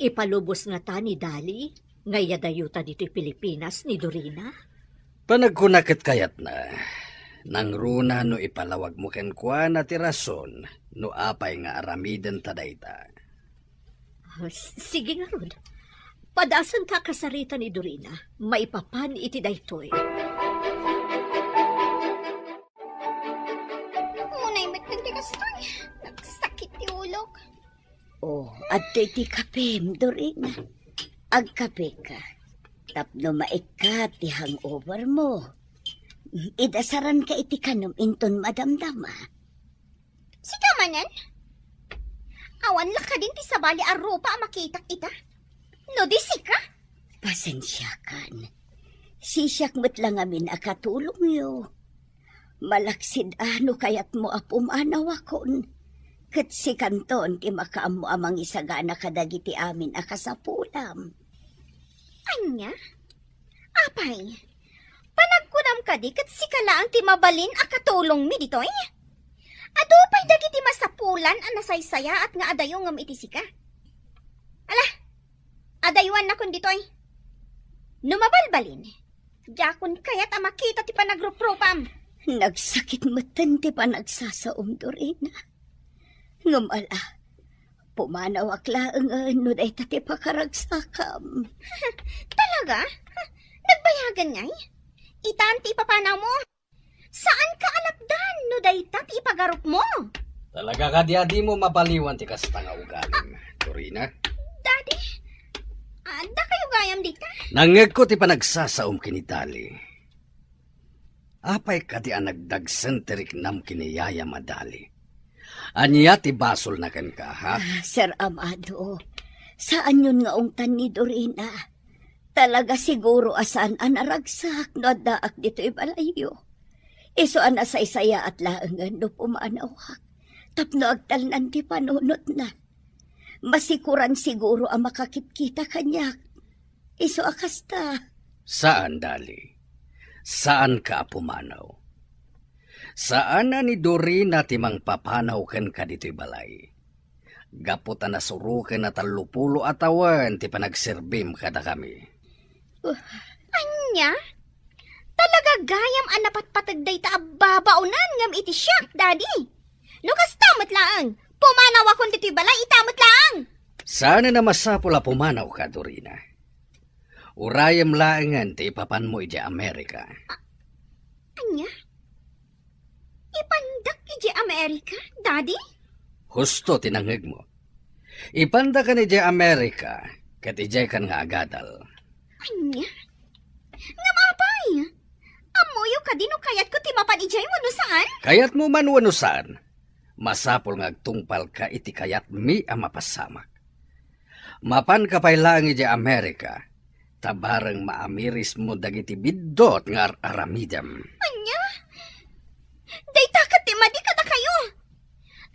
ipalubos ngata ni Dali nga iyadayota ditoy Pilipinas ni Dorina? Panagkuna ket kayatna, nangruna no ipalawagmo kenkuana ti rason no apay nga aramidenta dayta. Ah, s-, sige ngarud. Padasen ka kasarita ni Dorina, maipapan iti daytoy. Unay met ti kastoy. Nagsakit ti ulok. Oh, adtoy ti kapem, Dorina. Agkapeka. Tapno maikkat ti hangover mo. Idasaranka iti kanem inton madamdama. Sika manen? Awan la kadin ti sabali a rupa a makitak ita? No di sika? Pasensiakan. Sisiak met la ngamin a katulongyo. Malaksid a no kayatmo a pumanawakon, ket sikanton ti makaammo a mangisagana kadagiti amin a kasapulam. Ania? Apay, panagkunam kadi ket sika laeng ti mabalin a katulongmi ditoy? Adu pay dagiti masapulan a nasaysayaat nga adayo ngem iti sika. Ala, adayuannakon ditoy. No mabalbalin, diakon kayat a makita ti panagruprupam. Nagsakit metten ti panagsasaom, Dorina. Ngem ala, pumanawak laengen no dayta ti pakaragsakam. Talaga? Nagbayagan ngay? Itan ti ipapanawmo? Saanka a lapdan no dayta ti ipagarupmo? Talaga kadi a dimo mabaliwan ti kasta nga ugalim, Dorina? Daddy, adda kayo gayam dita? Nangngegko ti panagsasaom ken ni Dali. Apay kadi a nagdagsen ti riknam ken ni Yaya a Dali? Ania ti basolna kenka, ha? Ah, Sir Amado, saanyon nga ungtan ni Dorina. Talaga siguro a saan a naragsak no addaak ditoy balayyo. Isu a nasaysayaat laengen no pumanawak tapno agtalnan ti panunotna. Masikuran siguro a makakitkita kaniak. Isu a kasta. Saan, Dali. Saanka a pumanaw. Saan a ni Dorina ti mangpapanaw kenka ditoy balay. Gapu ta nasuroken a tallopulo a tawen ti panagserbim kadakami. Ania? Talaga gayam a napatpateg dayta a babaonan ngem iti siak, Daddy. No kasta met laeng, pumanawakon ditoy balay ita met laeng. Saan a masapul a pumanawka, Dorina. Urayem laengen ti ipapanmo idiay Amerika. A-, ania? Ipandak idiay Amerika, Daddy? Husto ti nangngegmo. Ipandakan idiay Amerika, ket idiaykan nga agadal. Ania? Ngem apay? Ammoyo kadi no kayatko ti mapan idiay wenno saan? Kayatmo man wenno saan, masapul nga agtungpalka iti kayatmi a mapasamak. Mapanka pay laeng idiay Amerika, ta bareng maamirismo dagiti biddut nga ar-aramidem. Ania? Dayta ket ti madi kadakayo.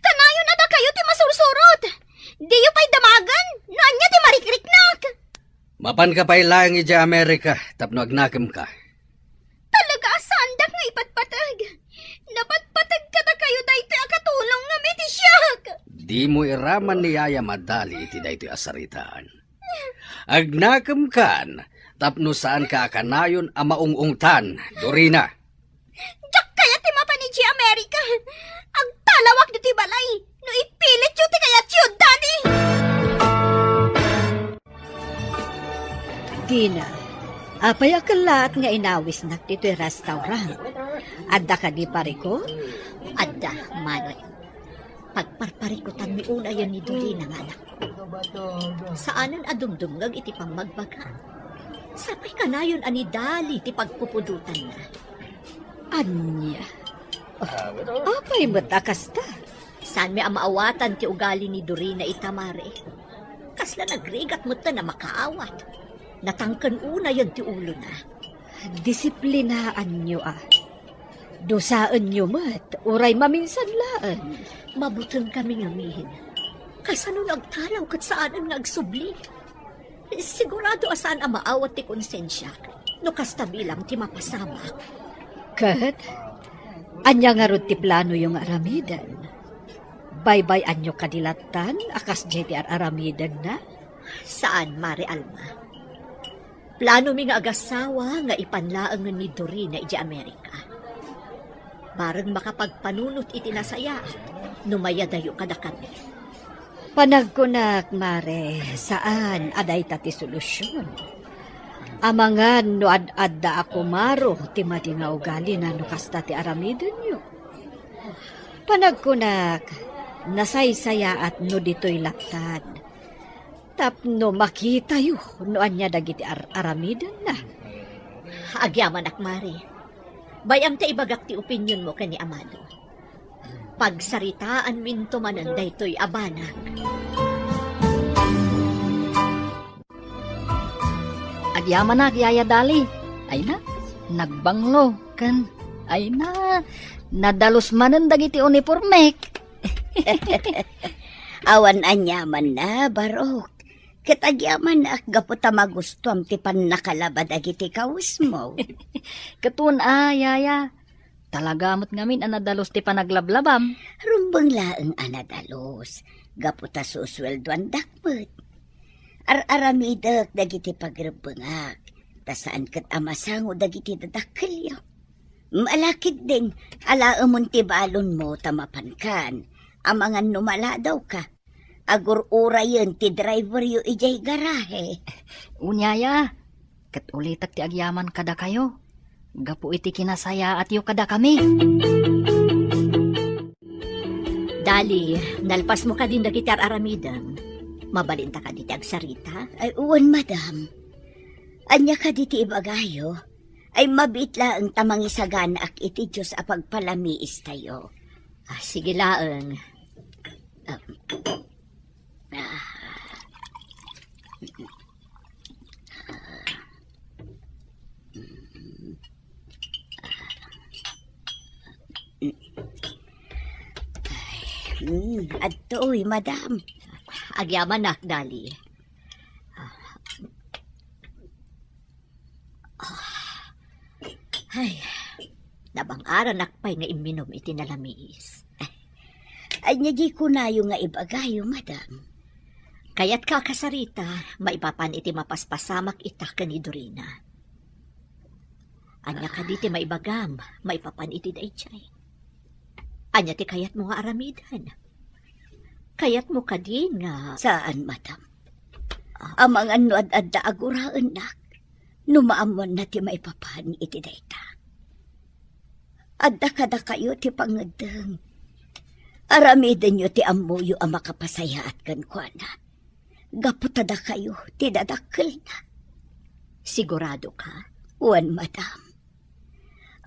Kanayon a dakayo ti masursurot. Diyo pay damagen no ania ti marikriknak. Mapanka pay laeng idiay Amerika tapno agnakemka. Talaga a saandak nga ipatpateg. Napatpateg kadakayo daytoy a katulong ngem iti siak. Dimo iraman ni Yaya a Dali iti daytoy a saritaan. Agnakemkan tapno saanka a kanayon a maung-ungtan, Dorina. Diak kayat ti mapan idiay Amerika. Agtalawak ditoy balay no ipilityo ti kayatyo, Daddy. Dina, apay a kellaat nga inawisnak ditoy restaurant? Adda kadi pariko? Adda, Manay. Pagparparikutanmi unayen ni Dorina nga anak. Saanen a dumdumngeg iti pammagbaga. Sapay kanayon a ni Dali ti pagpupudotanna. Ania? Apay met a kasta? Saanmi a maawatan ti ugali ni Dorina ita, Mare. Kasla nagrigat metten a makaawat. Natangken unayen ti ulona. Disiplinaanyo a. Dusaenyo met, uray maminsan laeng. Mabuteng kami ngamin. Kasano no agtalaw ket saanen nga agsubli? Sigurado a saan a maawat ti konsensiak no kasta bilang ti mapasamak. Ket, ania ngarud ti planoyo nga aramiden? Baybay-anyo kadi lattan a kasdiay ti ar-aramidenna? Saan, Mare Alma. Planomi nga agasawa nga ipan laengen ni Dorina idiay Amerika. Bareng makapagpanunot iti nasayaat no mayadayo kadakami. Panagkunak, Mare, saan a dayta ti solusion. Amangan no ad-adda a kumaro ti madi nga ugalina no kasta ti aramidenyo. Panagkunak, nasaysayaat no ditoy lattan. Tapno makitayo no ania dagiti ar-aramidenna. Agyamanak, Mare. Bay-am ta ibagak ti opinionmo ken ni Amado. Pagsaritaanminto manen daytoy a banag. Agyamanak, Yaya Dali. Ay na, nagbanglo. Ken, ay na, nadalus manen dagiti unipormek. Awan aniamanna, Barok. Ket agyamanak gapu ta magustuam ti pannakalaba dagiti kawesmo. Ket wen a, Yaya. Talaga met ngamin a nadalus ti panaglablabam. Rumbeng laeng a nadalus, gapu ta susueldoandak met. Ar-aramidek dagiti pagrebbengak, ta saan ket a masango dagiti dadakkelyo. Malakid din, alaemon ti balonmo ta mapankan, amangan no maladawka. Agur-urayen ti driveryo idiay garahe. Wen, Yaya, ket ulitek ti agyaman kadakayo, gapu iti kinasayaatyo kadakami. Dali, nalpasmo kadin dagiti ar-aramidem. Mabalinta kadi ti agsarita? Ay, wen, madam. Ania kadi ti ibagayo? Ay, mabiit laeng ta mangisaganaak iti Dios a pagpalamiistayo. Ah, sige laeng. Ah. Mm, adtoy, madam. Agyamanak, Dali. Ah. Ay, nabang-aranak pay nga imminom iti nalamiis. Ania di kunayo nga ibagayo, madam? Kayatka a kasarita, maipapan iti mapaspasamak ita ken ni Dorina. Ania kadi ti maibagam, maipapan iti daydiay? Ania ti kayatmo nga aramiden? Kayatmo kadi nga... Saan, madam. Amangan no ad-adda a guraennak, no maammoanna ti maipapan iti dayta. Adda kadakayo ti pangeddeng. Aramidenyo ti ammoyo a makapasayaat kenkuana. Gapu ta dakayo ti dadakkelna. Sigurado ka? Wen, madam.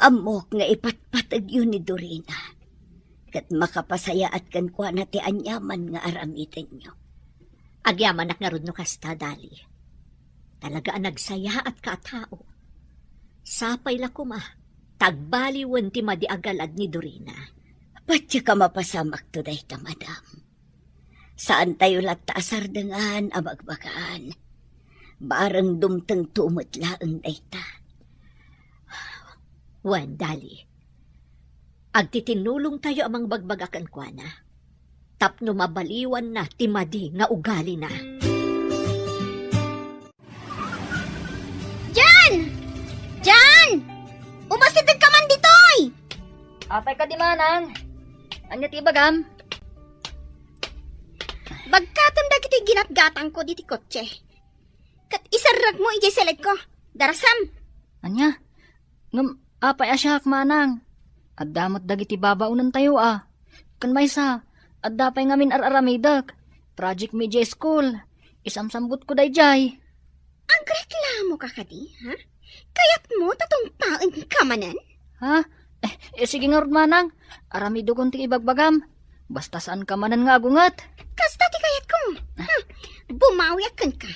Ammok nga ipatpategyo ni Dorina, ket makapasayaat kenkuana ti aniaman nga aramidenyo. Agyamanak ngarud no kasta, Dali. Talaga a nagsayaatka a tao. Sapay la koma ta agbaliwen ti madi a galad ni Dorina. Patiek a mapasamakto dayta, madam. Saantayo latta a sardengan a bagbagaan. Bareng dumtengto met laeng dayta. Wen, Dali. Agtitinnulongtayo a mangbagbaga kenkuana tapno mabaliwanna ti madi nga ugalina. Jan! Jan! Umasidegka man ditoy! Apay kadi, manang? Ania ti ibagam? Bagkatem dagiti ginatgatangko diti kotse. Ket iserrekmo idiay seledko. Darasam! Ania? Ngem apay a siak, manang? Adda met dagiti babaonentayo a. Ken maysa, adda pay ngamin ar-aramidek. Project mi idiay school. Isamsambutko daydiay. Agreklamoka kadi, ha? Kayatmo ta tumpaenka manen? Ha? Eh, eh, sige ngarud, manang. Aramidekon ti ibagbagam. Basta saanka manen nga agunget. Kasta ti kayatko. Ha? Bumawiak kenka.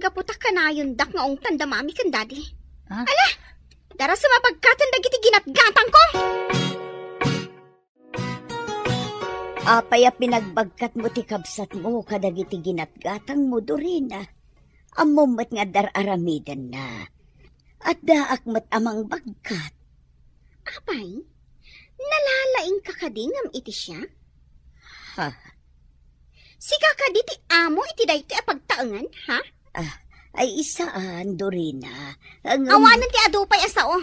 Gapu ta kanayondak nga ungtan da Mami ken Daddy. Ah? Ala, dara sa mabagkatan dagiti ginatgatangko. Apay a pinagbagkatmo ti kabsatmo kadagiti ginatgatangmo, Dorina? Ammom met nga adda ar-aramidenna. Addaak met a mangbagkat. Apay, nalalaingka kadi ngem iti siak? Ha? Sika kadi ti amo iti daytoy a pagtaengan, ha? Ah, ay, saan, Dorina. Ang Awanen ti adu pay a sao.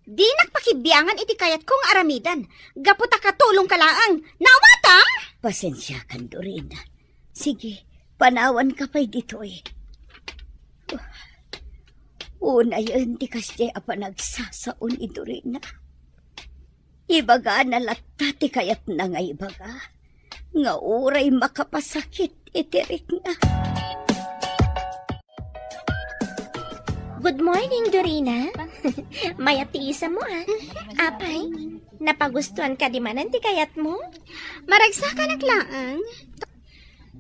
Dinak pakibiangan iti kayatko nga aramiden, gapu ta katulongka laeng. Naawatam? Pasensiakan, Dorina. Sige, panawanka pay ditoy. Unayen ti kasdiay a panagsasao ni Dorina. Ibagana latta ti kayatna nga ibaga, nga uray makapasakit iti rikna. Good morning, Dorina. Mayat ti isammo, ah. Apay, napagustuan kadi manen ti kayatmo? Maragsakanak laeng.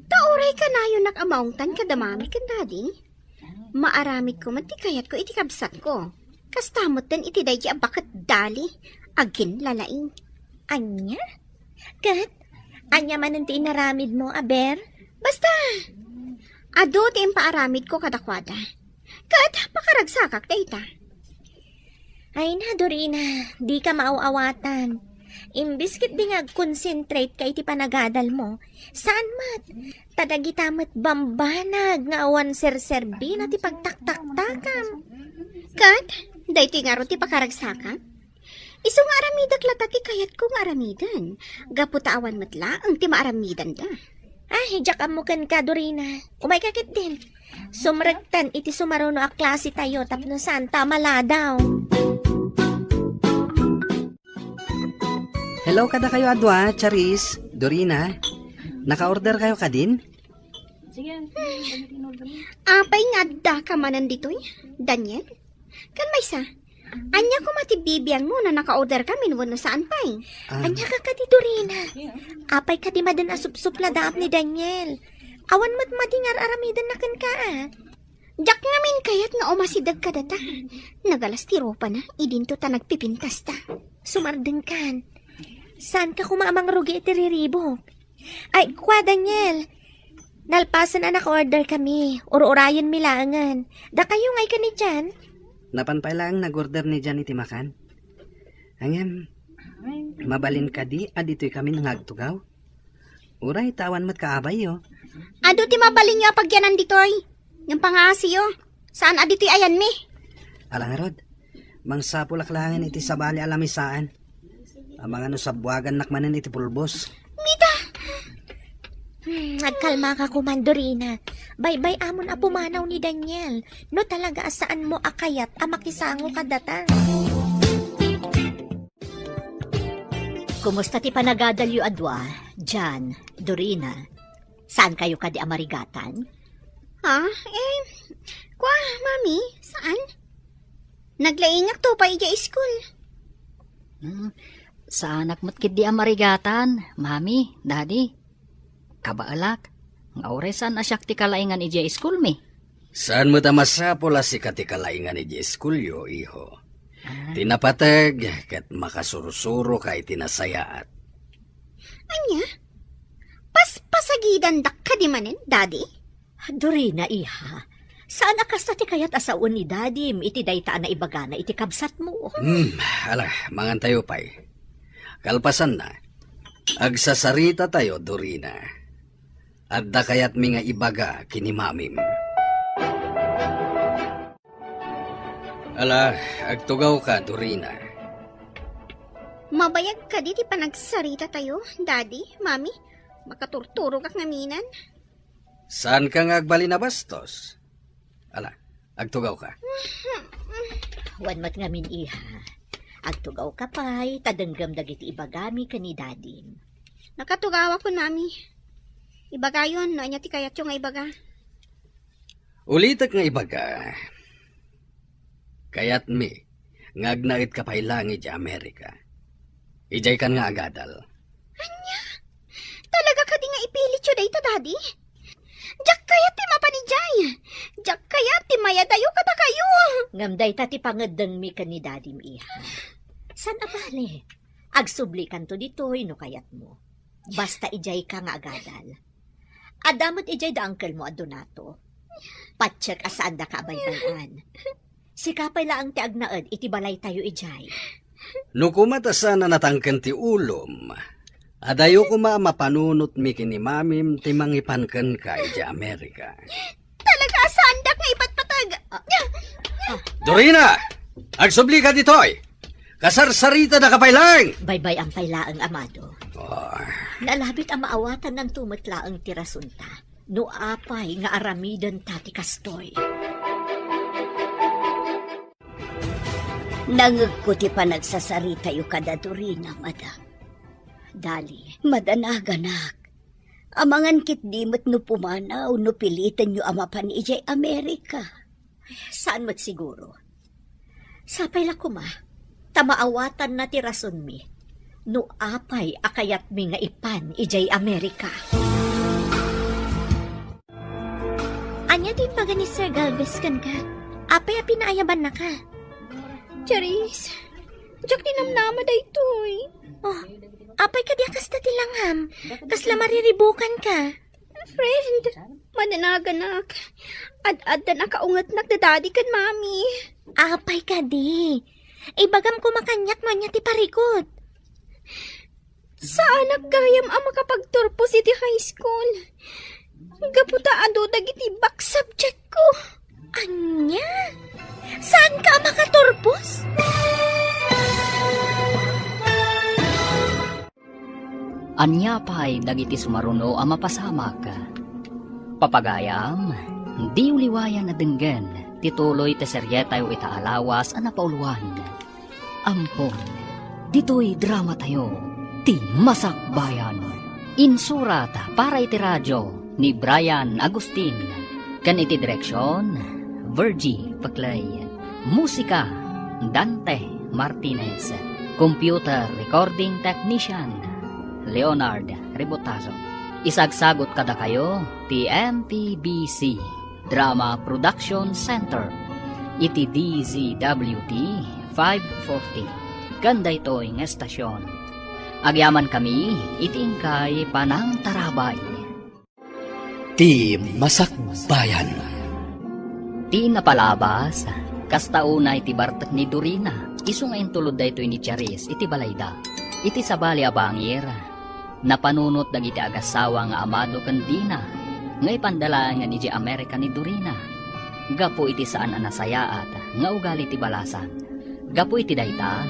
Ta uray kanayonak a maungtan kada Mami ken Daddy, maaramidko met ti kayatko iti kabsatko. Kasta metten iti daydi a baket dali, agin lalaing. Ania? Ket, ania manen ti inaramidmo, aber? Basta, adu ti impaaramidko kadakuada. Ket, pakaragsakak dayta. Ay na, Dorina, dika maaw-awatan. Imbes ketdi nga agconcentrate ka iti panagadalmo, saan met. Ta dagita met bambanag nga awan serserbina ti pagtaktaktakam. Ket, daytoy ngarud ti pakaragsakak? Isu nga aramidek latta ti kayatko nga aramiden, gapu ta awan met laeng ti maaramidenda. Ay, diak ammo kenka, Dorina. Umayka ketdin. Sumrektan iti sumaruno a klasetayo tapno saanta a maladaw. Hello kadakayo a dua, Charis, Dorina. Naka-order kayo kadin? Apay nga addaka manen ditoy, Daniel? Ken maysa, ania koma ti bibiangmo no naka-order kamin wenno saan pay? Ah. Ania ka kadi, Dorina? Apay kadi maden a supsupladaam ni Daniel? Awan met madi nga ar-aramidenna kenka, a? Diak ngamin kayat nga umasideg kadata. Nagalas ti ropana, idinto ta nagpipintasta. Sumardengkan. Saanka koma a mangrugi iti riribuk? Ay, kua, Daniel. Nalpasen a naka-order kami. Ur-urayenmi laengen. Dakayo nga ikan ni Jan? Napan pay laeng nag-order ni Jan iti makan. Ngem, mabalin kadi a ditoy kami nga agtugaw? Uray, ta awan met kaabayyo. Adu ti mabalinyo a pagyanan ditoy. Ngem pangaasiyo. Saan a ditoy ayanmi? Ala ngarud, mangsapulak laengen iti sabali a lamisaan. Amangan no sabbuagannak manen iti pulbos. Mita! Hmm, agkalmaka koman, Dorina. Baybay-amon a pumanaw ni Daniel. No talaga a saanmo a kayat a makisango kadata. Kumusta ti panagadalyo a dua, Jan, Dorina? Saan kayo kadi a marigatan? Ha? Eh, kua, Mami, saan? Naglaingak to pay idiay school. Hmm, saanak met ketdi a marigatan, Mami, Daddy. Kabaelak, nga uray saan a siak ti kalaingan idiay school mi. Saan met a masapul a sika ti kalaingan idiay schoolyo, iho. Ah. Ti napateg ket makasursuro ka iti nasayaat. Ania? Paspasagidandak kadi manen, Daddy? Dorina, iha. Saan a kasta ti kayat a sawen ni Dadim iti dayta a naibagana iti kabsatmo? Hmm, ala, mangantayo pay. Kalpasanna, agsasaritatayo, Dorina. Adda kayatmi nga ibaga ken ni Mamim. Ala, agtugawka, Dorina. Mabayag kadi ti panagsarita tayo, Daddy, Mami? Makaturturogak ngaminen. Saanka nga agbalin a bastos? Ala, agtugawka. Wen met ngamin, iha. Agtugawka pay, ta denggem dagiti ibagami ken ni Dadim. Nakatugawakon, Mami. Ibagayon no ania ti kayatyo nga ibaga. Ulitek nga ibaga, kayatmi nga agnaedka pay laeng idiay Amerika. Idiaykan nga agadal. Ania? Talaga kadi nga ipilityo dayta, Daddy? Diak kayat ti mapan idiay. Diak Ay, adayo kadakayo. Ngem dayta ti pangeddengmi ken ni Dadim, iha. Saan a bale? Agsublikanto ditoy no kayatmo. Basta idiayka nga agadal. Adda met idiay da uncle-mo a Donato. Patiek a saandaka a baybay-an. Sika pay laeng ti agnaed iti balaytayo idiay. No koma ta saan a natangken ti ulom, adayo koma a mapanunotmi ken ni Mamim ti mangipan kenka idiay Amerika. Talaga a saandak nga ipatpateg. Dorina! Agsublika ditoy! Kasarsaritadaka pay laeng! Baybay-am pay laeng, Amado. Ah. Nalabit a maawatannanto met laeng ti rasonta no apay nga aramidenta ti kastoy. Nangegko ti panagsasaritayo kada Dorina, madam. Dali. Madanaganak. Amangan ketdi met no pumanaw no pilitenyo a mapan idiay Amerika. Saan met siguro. Sapay la koma, ta maawatanna ti rasonmi no apay a kayatmi nga ipan idiay Amerika. Ania ti imbaga ni Sir Galvez kenka? Apay a pinaayabannaka? Charis, diak ni namnama daytoy. Oh, apay kadi a kasta ti langam? Kasla mariribukanka? Friend, madanaganak. Ad-addan a kaungetnak da daddy ken mommy. Apay kadi? Ibagam koma kaniak no ania ti parikut. Saanak gayam a makapagturpos iti high school. Gapu ta adu dagiti back subject ko. Ania? Saanka a makaturpos? Ania pay dagiti sumaruno a mapasamak? Papagayam, diyo liwayan a denggen ti tuloy ti serietayo ita a lawas a napauluan. Ampon, ditoy dramatayo, Ti Masakbayan. Insurat para iti radio ni Brian Agustin, ken iti direksion, Virgie Peclay. Musika, Dante Martinez. Computer recording technician, Leonard Rebotazo. Isagsagut kadakayo ti M P B C Drama Production Center iti D Z W T five forty. Ken daytoy nga estasion, agyamankami iti inkay panangtarabay. Ti Masakbayan. Ti napalabas, kasta unay ti bartek ni Dorina, isu nga intulod daytoy ni Charis iti balayda. Iti sabali a bangir, napanunot dagiti agassawa nga Amado ken Dina nga ipanda laengen idiay Amerika ni Dorina gapu iti saan a nasayaat nga ugali ti balasan. Gapu iti dayta,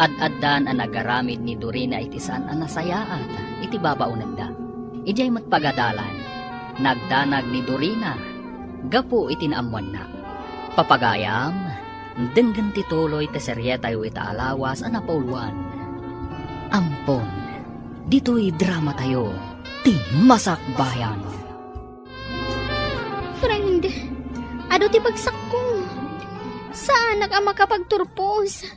ad-addan a nagaramid ni Dorina iti saan a nasayaat iti babaonenda. Idiay met pagadalan, nagdanag ni Dorina gapu iti naammoanna. Papagayam, denggen ti tuloy ti serietayo ita a lawas a napauluan. Ampon, ditoy dramatayo, Ti Masakbayan. Friend, adu ti bagsakko. Saanak a makapagturpos.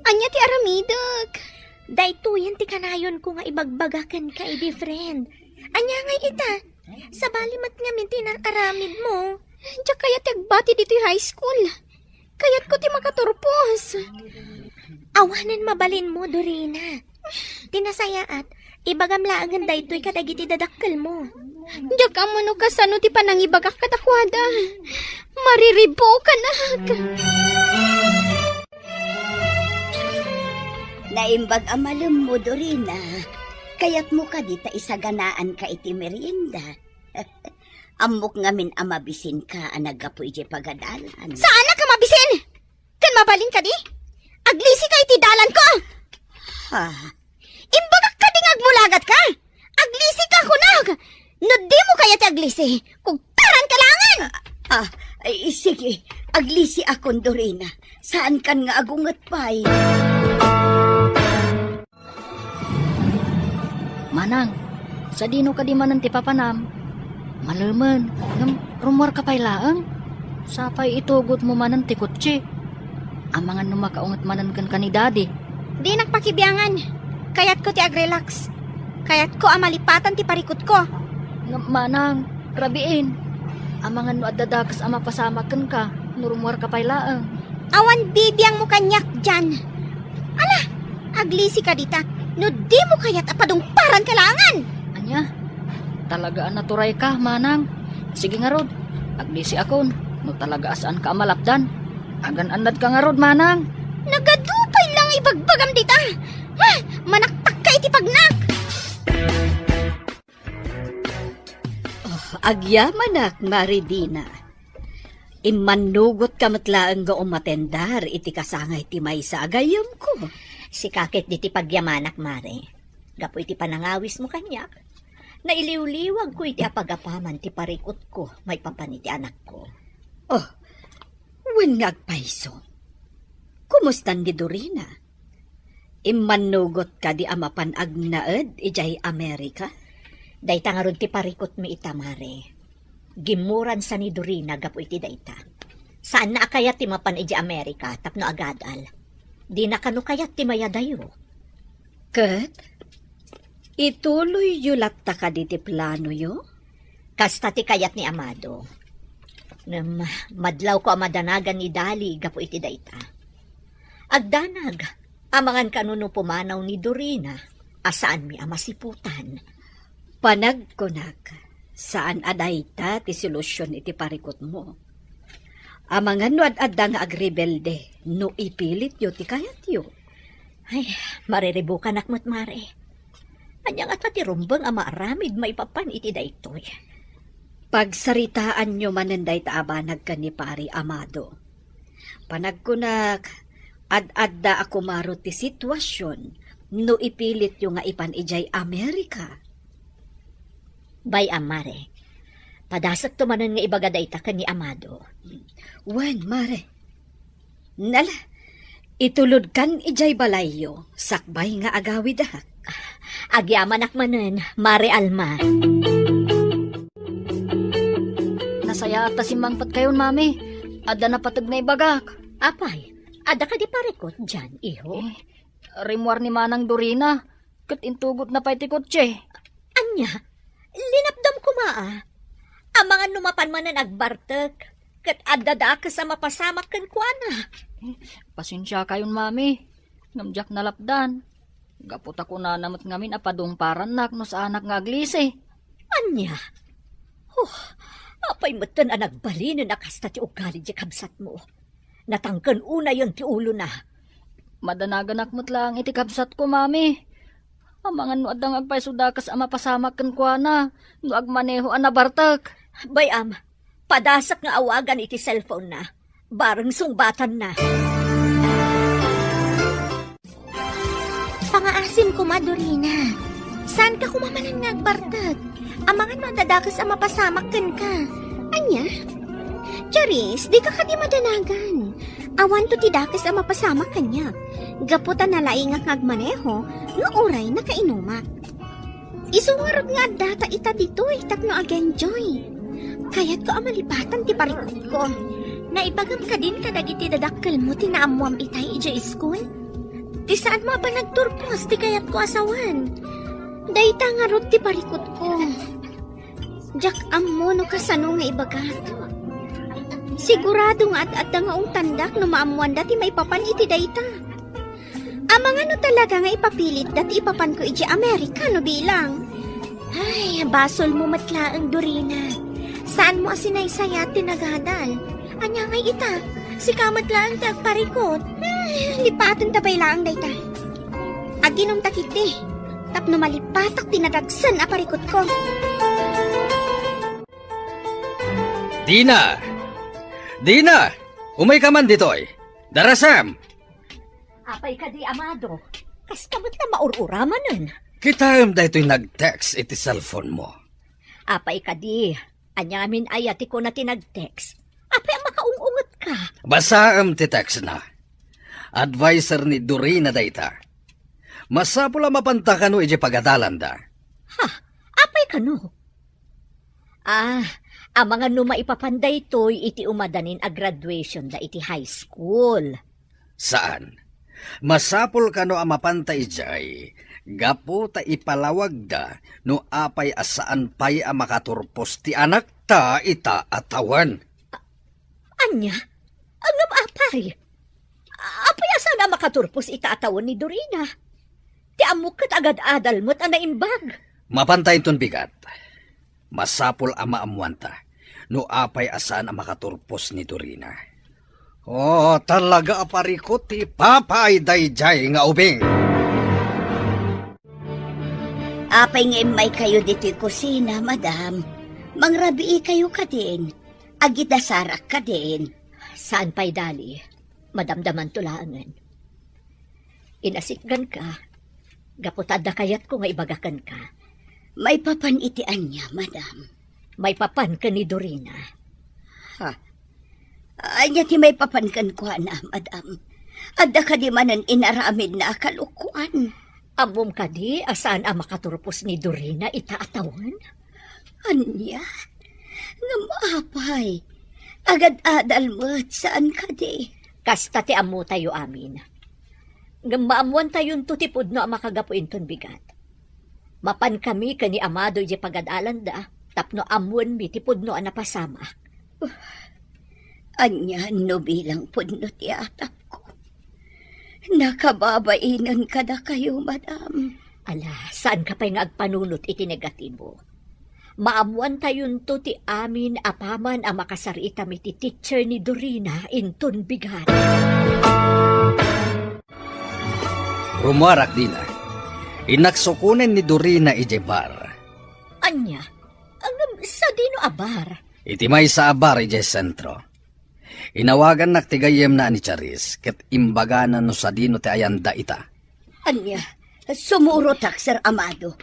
Ania ti aramidek? Daytoyen ti kanayonko nga ibagbaga kenka idi, friend. Ania ngay ita? Sabali met ngamin ti inar-aramidmo. Diak kayat ti agbati ditoy high school. Kayatko ti makaturpos. Awanen mabalinmo, Dorina. Ti nasayaat, ibagam laengen daytoy kadagiti dadakkelmo. Diak ammo no kasano ti panangibagak kadakuada. Mariribukanak. Naimbag a malemmo, Dorina. Kayatmo kadi ta isaganaanka iti merienda? Ammok ngamin a mabisinka a naggapu idiay pagadalan. Saanak a mabisin? Ken mabalin kadi? Aglisika iti dalanko! Ha? Imbagak kadi nga agmulagatka? Aglisika, kunak! No dimo kayat ti aglisi, kugtaranka laengen! Ah, ay, sige, aglisiakon, Dorina. Saankan nga agunget pay. Manang, sadino kadi manen ti papanam? Malemen, ngem rummuarka pay laeng? Sapay itugotmo manen ti kotse. Amangan no makaunget manen kenka ni Daddy. Dinak pakibiangan. Kayatko ti agrelax. Kayatko a malipatan ti parikutko. Ngem manang, rabiin. Amangan no adda dakes a mapasamak kenka, no rummuarka pay laeng. Awan bibiangmo kaniak dian. Ala, aglisika dita, no dimo kayat a padungparanka laengen. Ania? Talaga a naturayka, manang. Sige ngarud, aglisiakon, no talaga a saanka a malapdan. Agan-annadka ngarud, manang. Nagadu pay la nga ibagbagam dita. Ha? Manaktakka iti pagnak. Oh, agyamanak, Mare Dina. Immannugotka met laeng nga umatendar iti kasangay ti maysa a gayyemko. Sika ket ditoy pagyamanak, Mare. Gapu iti panangawismo kaniak, nailiwliwagko iti apagapaman ti parikutko maipapan iti anakko. Oh, wen nga agpayso. Kumustan ni Dorina? Immannugot kadi a mapan agnaed idiay Amerika? Dayta ngarud ti parikutmi ita, Mare. Gimmuransa ni Dorina gapu iti dayta. Saanna a kayat ti mapan idiay Amerika tapno agadal. Dina kano kayat ti mayadayo. Ket, ituloyyo latta kadi ti planoyo? Kasta ti kayat ni Amado. Ngem, madlawko a madanagan ni Dali gapu iti dayta. Agdanag, amangan kano no pumanaw ni Dorina a saanmi a masiputan. Panagkunak, saan a dayta ti solusion iti parikutmo. Amangan no ad-adda nga agrebelde no ipilityo ti kayatyo. Ay, mariribukanak met, Mare. Ania ngata ti rumbeng a maaramid maipapan iti daytoy? Pagsaritaanyo manen dayta a banag ken ni Pari Amado. Panagkunak, ad-adda a kumaro ti situasion no ipilityo nga ipan idiay Amerika. Bay-am, Mare. Padasekto manen nga ibaga dayta ken ni Amado. Wen, Mare. Nala, itulodkan idiay balayyo, sakbay nga agawidak. Agyamanak manen, Mare Alma. Nasayaat ta simmangpetkayon, Mami. Adda napateg nga ibagak. Apay, adda kadi parikut dian, iho? Eh, rimmuar ni Manang Dorina, ket intugotna pay ti kotse. Ania? Linapdam koma a. Amangan no mapan manen agbartek, ket adda dakes a mapasamak kenkuana. Pasensiakayon, Mami, ngem diak nalapdan. Gapu ta kunana met ngamin a padungparannak no saanak nga aglisi. Ania? Oh, apay metten a nagbalinen a kasta ti ugali ti kabsatmo? Natangken unayen ti ulona. Madanaganak met laeng iti kabsatko, Mami. Amangan no adda nga agpayso dakes a mapasamak kenkuana no agmaneho a nabartek. Bay-am, padasek nga awagan iti cellphone-na. Bareng sungbatanna. Pangaasim koma, Dorina. Saanka koma manen nga agbartek? Amangan no adda dakes a mapasamak kenka. Ania? Charis, dika kadi madanagan. Awanto ti dakes a mapasamak kaniak. Gapu ta nalaingak nga agmaneho, nga uray nakainumak. Isu ngarud nga addata ita ditoy tapno ag-enjoy. Kayatko a malipatan ti parikutko. Naibagam kadin kadagiti dadakkelmo ti naammoam itay idiay school? Ti saanmo a panagturpos ti kayatko a sawen. Dayta ngarud ti parikutko. Diak ammo no kasano nga ibagak. Sigurado nga ad-adda nga ungtandak no maammoanda ti maipapan iti dayta. Amangan no talaga nga ipapilitda ti ipapanko idiay Amerika no bilang. Ay, basolmo met laeng, Dorina. Saanmo a sinaysayat ti nagadal. Ania ngay ita? Sika met laeng ti agparikut. Ay, lipatenta pay laeng dayta. Aginumta ketdi tapno malipatak ti nadagsen a parikutko. Dina! Dina! Umayka man ditoy! Darasem! Apay kadi, Amado? Kasta met la maur-uramanen. Kitaem daytoy nag-text iti cellphone-mo. Apay kadi, aniamin aya ti kuna ti nag-text? Apay a makaung-ungetka? Basaem ti text-na. Adviser ni Dorina dayta. Masapul a mapanta kano idiay pagadalanda. Ha? Apay kano? Ah, amangan no maipapan daytoy iti umadanin a graduation-da iti high school. Saan. Masapul kano a mapanta idiay, gapu ta ipalawagda no apay a saan pay a makaturpos ti anakta. Ta ita a tawen. Ania? Ngem apay? Apay a saan a makaturpos ita a tawen ni Dorina? Ti ammok ket agad-adal met a naimbag. Mapanta inton bigat. Masapul a maammuanta no apay a saan a makaturpos ni Dorina. Oh, talaga a parikut ti ipapay daydiay nga ubing. Apay nga immaykayo ditoy kusina, madam? Mangrabiikayo kadin? Agidasarak kadin? Saan pay, Dali. Madamdamanto laengen. Inasitganka, gapu ta adda kayatko nga ibaga kenka. Maipapan iti ania, madam? Maipapan ken ni Dorina. Ha? Ania ti maipapan kenkuana, madam? Adda kadi manen inaramidna a kalokoan? Ammom kadi a saan a makaturpos ni Dorina ita a tawen? Ania? Ngem apay? Agad-adal met, saan kadi? Kasta ti ammotayo amin. Ngem maammoantayonto ti pudno a makagapu inton bigat. Mapankami ken ni Amado idiay pagad-alanda tapno ammoenmi ti pudno a napasamak. Ania no bilang pudno ti atapko? Nakababainen kadakayo, madam. Ala, saanka pay nga agpanunot iti negatibo. Maammoantayonto ti amin apaman a makasar-itam iti teacher ni Dorina inton bigat. Rummuarak dina. Innak sukonen ni Dorina idiay bar. Ania? Ngem sadino a bar? Iti maysa a bar idiay sentro. Inawagannak ti gayyemna a ni Charis ket imbagana no sadino ti ayanda ita. Ania? Sumurotak, Sir Amado.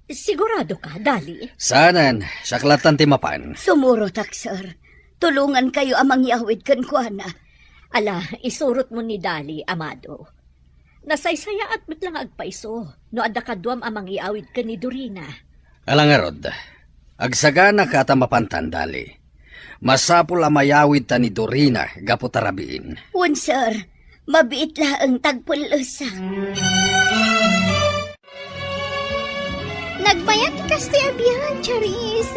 Sigurado ka, Dali? Saanen, siak lattan ti mapan. Sumurotak, sir. Tulongankayo a mangyawid kenkuana. Ala, isurotmo ni Dali, Amado. Nasaysayaat met la nga agpaiso no adda kaduam a mangyawid ken ni Dorina. Ala ngarud, agsaganaka ta mapantan, Dali. Masapul a mayawidta ni Dorina gapu ta rabiin. Wen, sir. Mabiit laeng ta agpullosak. Nagbayag ti kastoy a biag, Charis.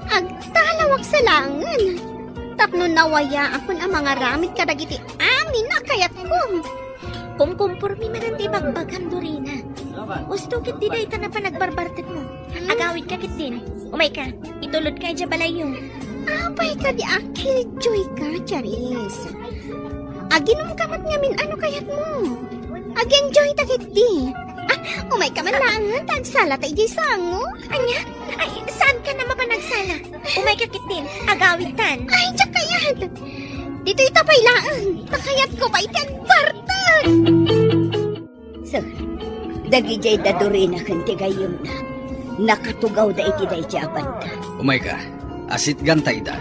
Agtalawak sa laengen tapno nawayaakon a mangaramid kadagiti amin a kayatko. Kumkumpormi manen ti ibagbagam, Dorina. Usto ketdi dayta a panagbarbartekmo. Hmm? Agawidka ketdin. Umayka, itulodka idiay balayyo. Apay kadi a killjoy ka, Charis? Aginomka met ngamin a no kayatmo. Ag-enjoyta ketdi. Ah, umayka man laengen ta agsalata idiay sango. Ania? Ay, saankan a mapan agsala? Umayka ketdin, agawidtan. Ay, diak kayat. Ditoy ta pay laeng. Ta kayatko pay ti agbartek. Sir, dagidiay da Dorina ken ti gayyemna. Nakatugawda iti daydiay a banda. Umayka, asitganta ida.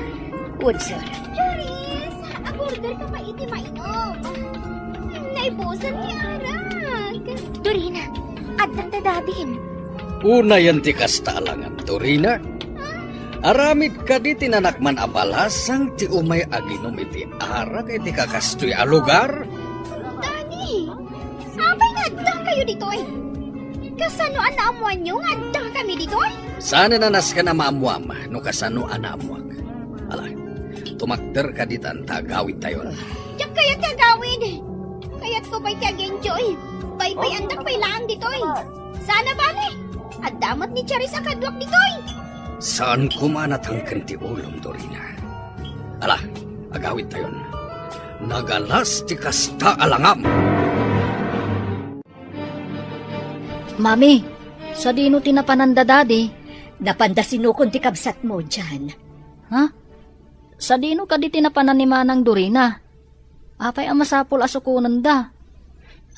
Wen, sir. Charis, a-order ka pay iti mainom. Naibusan ti arak. Dorina, addan da dadin. Unayen ti kasta a langam, Dorina. Aramid kadi ti nanakman a balasang ti umay aginom iti arak iti kakastoy a lugar? Dani, apay nga addakayo ditoy? Kasano a naammoanyo nga addakami ditoy? Saan a nasken a maammoam no kasano a naammoak. Ala, tumakder kaditan ta agawidtayon. Diak kayat ti agawid. Kayatko pay ti ag-enjoy. Baybayandak pay laeng ditoy. Saan a bale, adda met ni Charis a kaduak ditoy. Saan koma a natangken ti ulom, Dorina. Ala, agawidtayon. Nagalas ti kasta a langam. Mami, sadino ti napanan da Dadi? Napanda sinukon ti kabsatmo, Jan. Ha? Sadino kadi ti napanan ni Manang Dorina? Apay a masapul a sukonenda?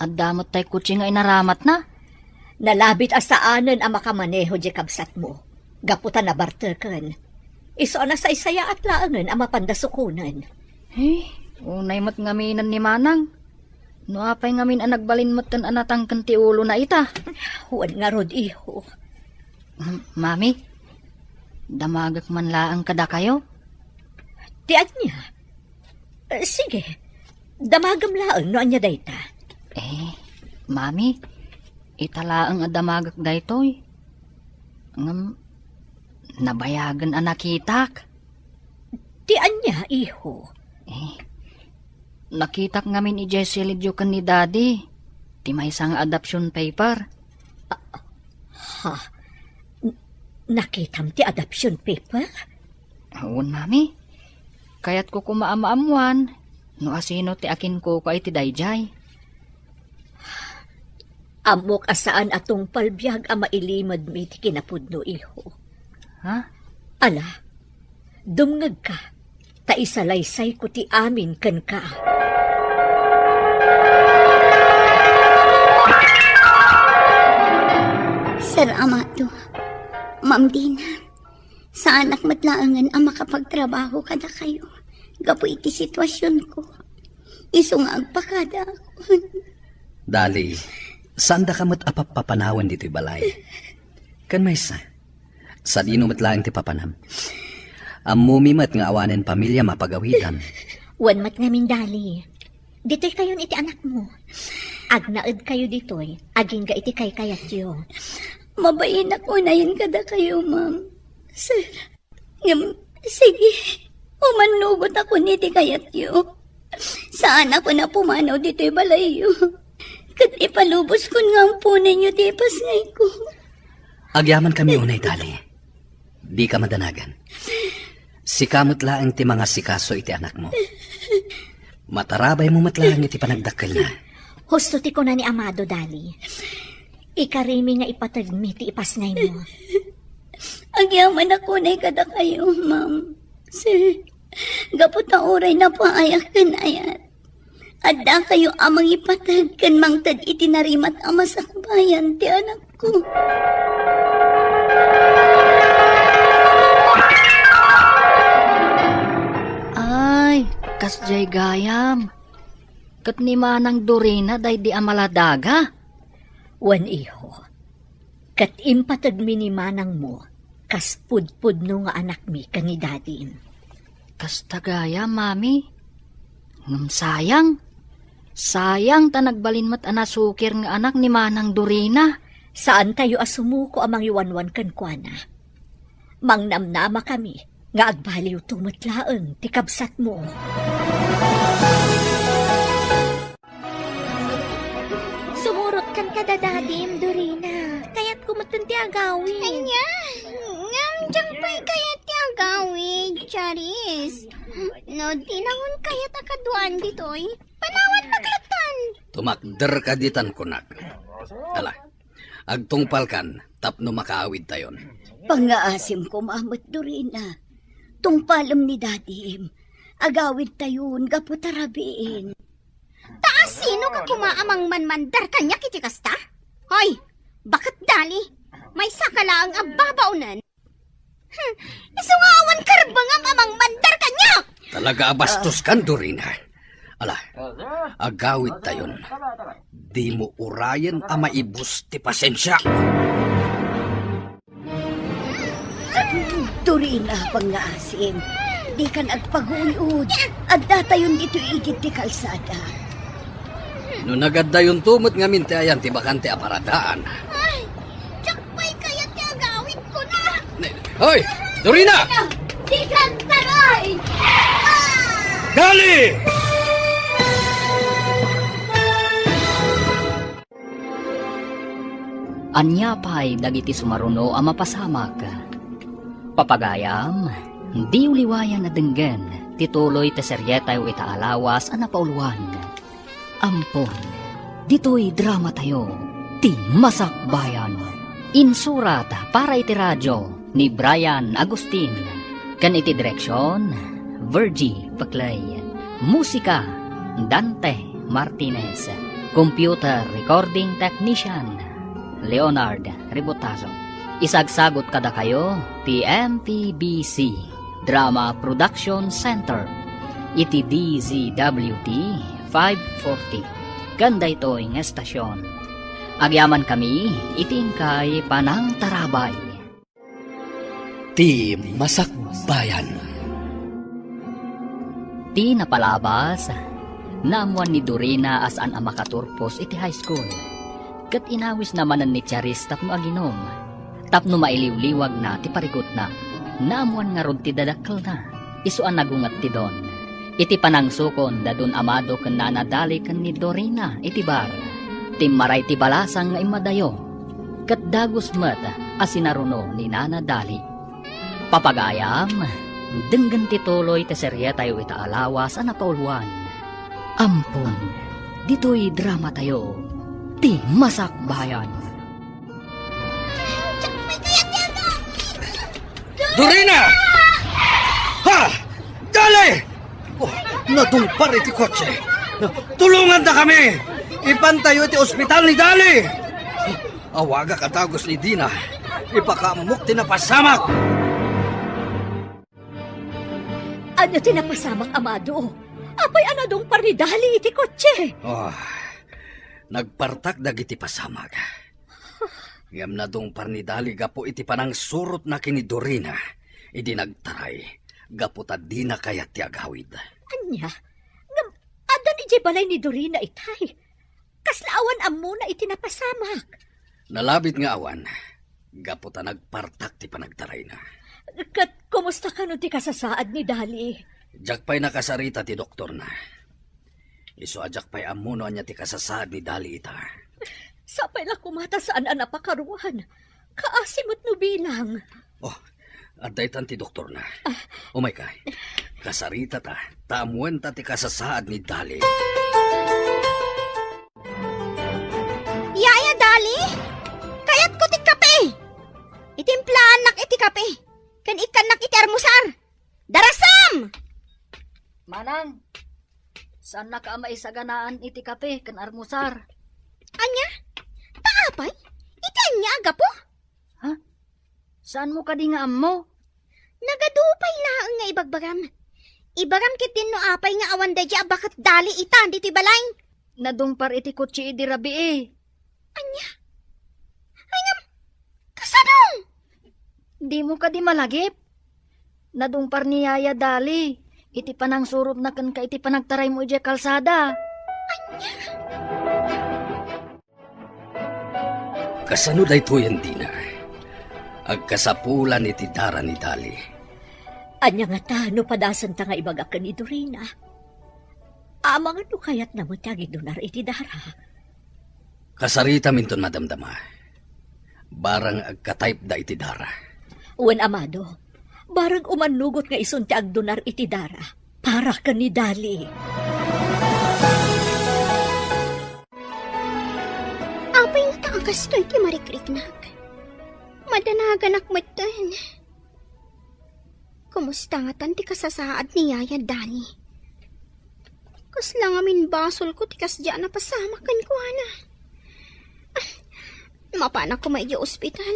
Adda met tay kotse nga inaramatna? Nalabit a saanen a makamaneho diay kabsatmo, gapu ta nabarteken. Isu a nasaysayaat laengen a mapanda sukonen. Eh, unay met ngaminen ni Manang. No apay ngamin a nagbalin metten a natangken ti ulona ita? Wen ngarud, iho. M-, Mami, damagek man laeng kadakayo? Ti ania? Eh, sige, damagem laeng no ania dayta. Eh, Mami, ita laeng a damagek daytoy. Ngem, Nabayagen a nakitak. Ti ania, iho? Eh, nakitak ngamin idiay silidyo ken ni Daddy. Ti maysa nga adoption paper. Ah, ha? N-, nakitam ti adoption paper? Wen, Mami. Kayatko koma a maammoan no asino ti akinkukua iti daydiay. Ammok a saan a tungpal biag a mailimedmi ti kinapudno, iho. Ha? Ala, dumngegka, ta isalaysayko ti amin kenka. Sir Amado, Ma'am Dina, saanak met laengen a makapagtrabaho kadakayo gapu iti situasionko. Isu nga agpakadaakon. Dali, saandaka met a pappapanawen ditoy balay. Ken maysa, sadino met laeng ti papanam. Ammomi met nga awanen pamiliam a pagawidan. Wen met ngamin, Dali. Ditoykayon iti anakmo. Agnaedkayo ditoy, agingga iti kaykayatyo. Mabainak unayen kadakayo, ma'am. Sir, ngem, sige, umannugotakon iti kayatyo. Saanakon a pumanaw ditoy balayyo. Ket ipaluboskon nga amponenyo ti ipasngayko. Agyamankami unay, Dali. Dika madanagan. Sika met laeng ti mangasikaso iti anakmo. Matarabaymo met laeng iti panagdakkelna. Husto ti kuna ni Amado, Dali. Ikarimi nga ipategmi ti ipasngaymo. Agyamanak unay kadakayo, ma'am. Sir, gapu ta uray napaayak ken ayat, addakayo a mangipateg ken mangted iti narimat a masakbayan ti anakko. Ay, kasdiay gayam. Ket ni Manang Dorina daydi a maladaga? Wen, iho. Ket impategmi ni manangmo kas pudpudno nga anakmi ken ni dadim. Kasta gayam, Mami. Ngem sayang. Sayang ta nagbalin met a nasukir nga anak ni Manang Dorina. Saantayo a sumuko a mangiwanwan kenkuana. Mangnamnamakami nga agbaliwto met laeng ti kabsatmo. Sumurot kan kada dadim, Dorina. Kayatko metten ti agawid. Ania? Ngem diak pay kayat ti agawid, Charis. No dinakon kayat a kaduaan ditoy, panawan maglatan. Tumakder ka ditan kunak. Ala, agtungpalkan tapno makaawidtayon. Pangngaasim koma met, Dorina. Tungpalem ni dadim. Agawidtayon gapu ta rabiin. Ta asino ka koma a mangmanmandar kaniak iti kasta? Hoy, baket Dali, maysa ka laeng a babaonen. Hmm, isu nga awan karbengam a mangmandar kaniak! Talaga a bastos kan, Dorina. Ala, agawidtayon. Dimo urayen a maibus ti pasensiak. Dorina, pangngaasim. Dikan agpaguy-ud. Addatayon ditoy igid ti kalsada. No nagaddayonto met ngamin ti ayan ti bakante a paradaan. Ay, diak pay kayat ti agawidko na. Ne-, hoy! Dorina! Dikan tagay! Dali! Ania pay dagiti sumaruno a mapasamak? Papagayam, diyo liwayan a denggen ti tuloy ti serietayo ita a lawas a napauluan. Ampon, ditoy dramatayo, Ti Masakbayan. Insurat para iti radio ni Brian Agustin, ken iti direksion, Virgie Peclay. Musika, Dante Martinez. Computer recording technician, Leonard Ributazo. Isagsagut kadakayo ti M P B C Drama Production Center iti D Z W T five forty. Ken daytoy nga estasion, agyamankami iti inkay panangtarabay. Ti Masakbayan. Ti napalabas, naammuan ni Dorina a saan a makaturpos iti high school, ket inawisna manen ni Charis tapno aginom. Tapno mailiwliwagna ti parigutna, naammoan ngarud ti dadakkelna, isu a nagunget ti don. Iti panangsukon da Don Amado ken Nana Dali ken ni Dorina iti bar, timmaray ti balasang nga immadayo, ket dagus met a sinaruno ni Nana Dali. Papagayam, denggen ti tuloy ti serietayo ita a lawas a napauluan. Ampon, ditoy dramatayo, ti Masakbayan. Dorina! Ha! Dali! Oh, nadungpar iti kotse. Tulonganda kami! Ipantayo iti ospital ni Dali! Awagak a dagus ni Dina. Ipakaammok ti napasamak. Ania ti napasamak, Amado? Apay a nadungpar ni Dali iti kotse? Oh, nagpartak dagiti pasamak. Ngem nadungpar ni Dali gapu iti panangsurotna ken ni Dorina idi nagtaray, gapu ta dina kayat ti agawid. Ania? Ngem addan idiay balay ni Dorina itay? Kasla awan ammona iti napasamak? Nalabit nga awan, gapu ta nagpartak ti panagtarayna. Ket kumusta kano ti kasasaad ni Dali? Diak pay nakasarita ti doktorna. Isu a diak pay ammo no ania ti kasasaad ni Dali ita. Sapay la koma ta saan a napakaruan. Kaasi met no bilang. Oh, adda itan ti doktorna. Ah. Umayka. Kasaritata, ta ammoenta ti kasasaad ni Dali. Yaya Dali, kayatko ti kape. Itimplaannak iti kape, ken ikkannak iti armusar. Darasam! Manang, saannaka a maisaganaan iti kape ken armusar. Ania? Ta apay? Iti ania a gapu? Ha? Saanmo kadi nga ammo? Nagadu pay laeng nga ibagbagam. Ibagam ketdin no apay nga awan daydiay a baket Dali ita ditoy balay. Nadungpar iti kotse idi rabii. Ania? Ay ngem, kasano? Dimo kadi malagip? Nadungpar ni Yaya Dali iti panangsurotna kenka iti panagtaraymo idiay kalsada. Ania? Kasano daytoyen, Dina? Agkasapulan iti dara ni Dali. Ania ngata no padasenta nga ibaga ken ni Dorina? Amangan no kayatna met ti agidunar iti dara. Kasaritaminton madamdama. Barang agka-type da iti dara. Wen, Amado, barang umannugot nga isun ti agdunar iti dara para ken ni Dali. Apay ngata a kastoy ti marikriknak? Madanaganak metten. Kumusta ngatan ti kasasaad ni Yaya Dani? Kasla ngamin basolko ti kasdiay a napasamak kenkuana. Ah, mapanak koma idiay ospital.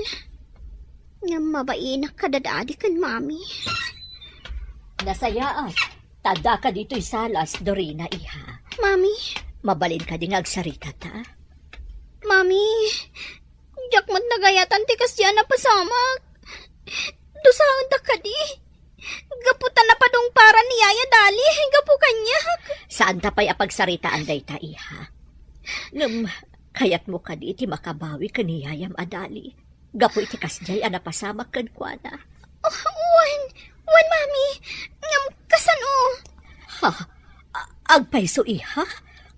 Ngem mabainak kadadadi ken Mami. Nasayaat. Ta addaka ditoy salas, Dorina, iha. Mami. Mabalin kadi nga agsarita ta? Mami, diak met nagayatan ti kasdiay a napasamak. Dusaenda kadi. Gapu ta napadungparan ni Yaya Dali, gapu kaniak. Saanta pay a pagsaritaan dayta, iha. Ngem, kayatmo kadi ti makabawi ken ni Yayam a Dali gapu iti kasdiay a napasamak kenkuana? Oh, wen, wen, Mami. Ngem kasano? Ha? A-, agpayso, iha?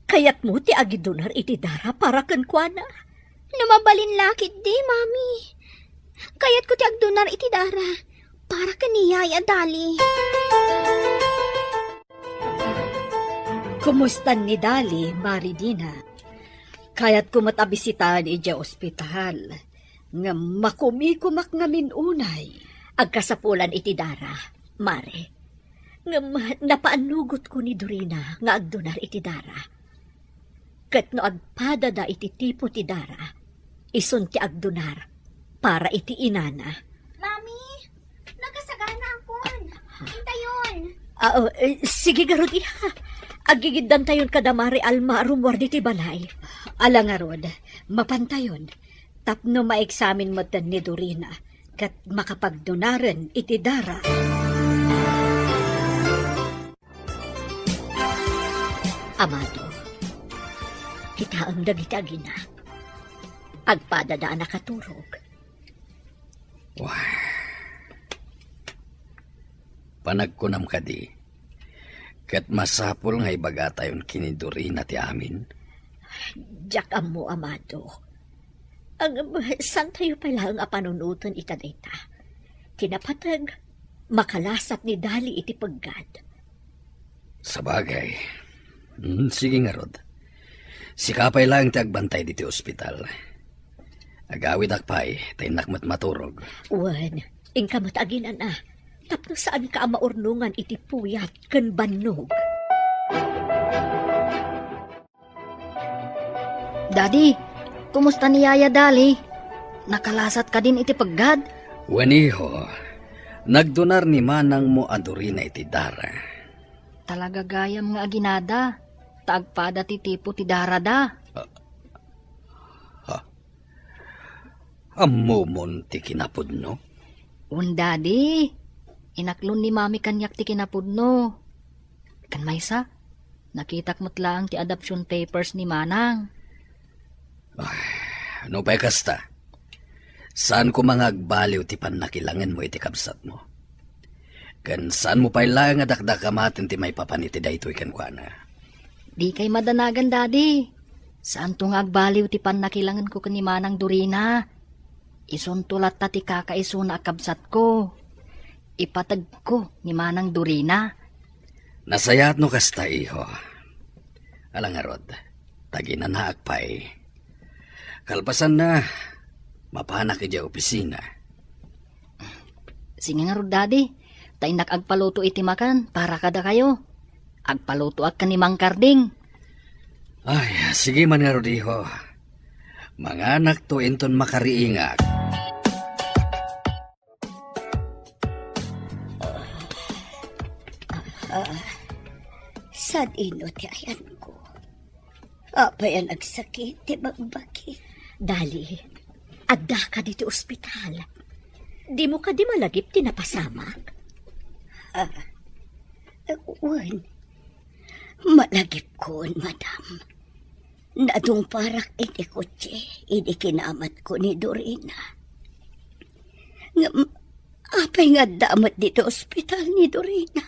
Kayatmo ti agidunar iti dara para kenkuana? No mabalin la ketdi, Mami. Kayatko ti agdunar iti dara para ken ni Yaya Dali. Kumusta ni Dali, Mari Dina? Kayatko met a bisitaen idiay ospital, ngem makumikumak ngamin unay. Agkasapulan iti dara, Mare. Ngem napaannugotko ni Dorina nga agdunar iti dara. Ket no agpadada iti tipo ti dara, isun ti agdunar para iti inana. Mami, nakasagana angkon. Intayon. Ah, oh, eh, sige garud, iha. Aggigiddantayon kada Mare Alma a rummuar ditoy balay. Ala ngarud, mapantayon. Tapno maeksamin metten ni Dorina ket makapagdunaren iti dara. Amado, kitaem dagiti agina. Agpadada a nakaturog. Wah. Panagkunam kadi, ket masapul nga ibagatayon ken ni Dorina ti amin? Diak ammo, amado. Ngem, saantayo pay laeng a panunoten ita dayta. Ti napateg, makalasat ni Dali iti peggad. Sabagay. Hmm, sige ngarud. Sika pay laeng ti agbantay ditoy ospital. Agawidak pay, ta innak met maturog. Wen, inka met aginan-a, tapno saanka a maurnongan iti puyat ken bannog. Daddy, kumusta ni Yaya Dali? Nakalasat kadin iti peggad? Wen, iho, nagdunar ni manangmo a Dorina iti dara. Talaga gayam nga aginada, ta agpada ti tipo ti darada. Ah, ha? Ammomon ti kinapudno? Wen, Daddy. Inaklon ni Mami kaniak ti kinapudno. Ken maysa, nakitak met laeng ti adoption papers ni Manang. Ay, no pay kasta, saan koma nga agbaliw ti pannakilangenmo iti kabsatmo. Ken saanmo pay laeng a dakdakamaten ti maipapan iti daytoy kenkuana. Dikay madanagan, Daddy. Saanto nga agbaliw ti pannakilangenko ken ni Manang Dorina. Isunto latta ti kakaisuna a kabsatko. Ipategko ni Manang Dorina. Nasayaat no kasta, iho. Ala ngarud, taginanaak pay. Kalpasanna, mapanak idiay opisina. Sige ngarud, Daddy. Ta innak agpaluto iti makan para kadakayo. Agpalutoak ken ni Mang Karding. Ay, sige man ngarud, iho. Manganakto inton makariingak. Ah, sadino ti ayanko? Apay a nagsakit ti bagbagi? Dali, addaka ditoy ospital. Dimo kadi malagip ti napasamak? Ah, wen, malagipkon, madam. Nadungparak iti kotse idi kinamatko ni Dorina. Ngem, apay nga adda met ditoy ospital ni Dorina?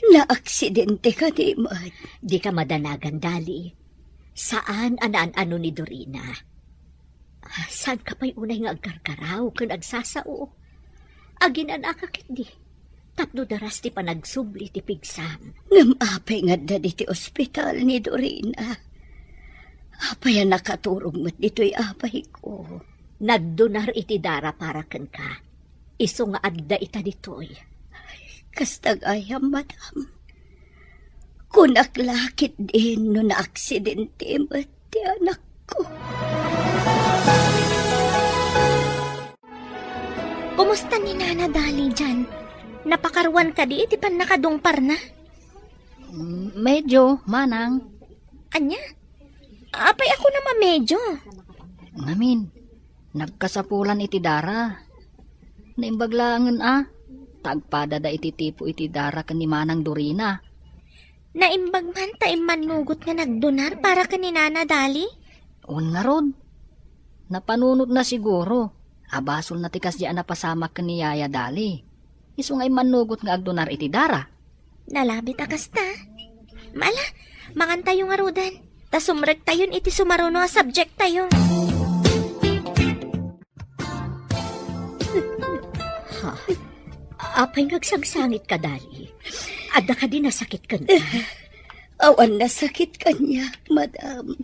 Naaksidente kadi met? Dika madanagan, Dali. Saan a naan-ano ni Dorina. Ah, saanka pay unay nga agkarkaraw ken agsasao? Aginanaka ketdi tapno daras ti panagsubli ti pigsam. Ngem apay nga adda ditoy ospital ni Dorina? Apay a nakaturog met ditoy apayko? Nagdonar iti dara para kenka. Isu nga adda ita ditoy. Kasta gayam, madam. Kunak la ketdin no naaksidente met ti anakko. Kumusta ni Nana Dali diay? Napakaruan kadi iti pannakadungparna? Mm, medyo, manang. Ania? Apay a kunam a medyo? Ngamin, nagkasapulan iti dara. Naimbag laengen a, ta agpadada iti tipo iti dara ken ni Manang Dorina. Naimbag man ta immannugot nga nagdonar para ken ni Nana Dali? Wen ngarud. Napanunotna siguro a basolna ti kasdi a napasamak ken ni Yaya Dali. Isu nga immannugot nga agdonar iti dara. Nalabit a kasta. Ala, mangantayo ngaruden. Ta sumrektayon iti sumaruno a subjecttayo. Ha? Apay nga agsangsangitka, Dali? Adda kadi nasakit kenka? Awan nasakit kaniak, madam.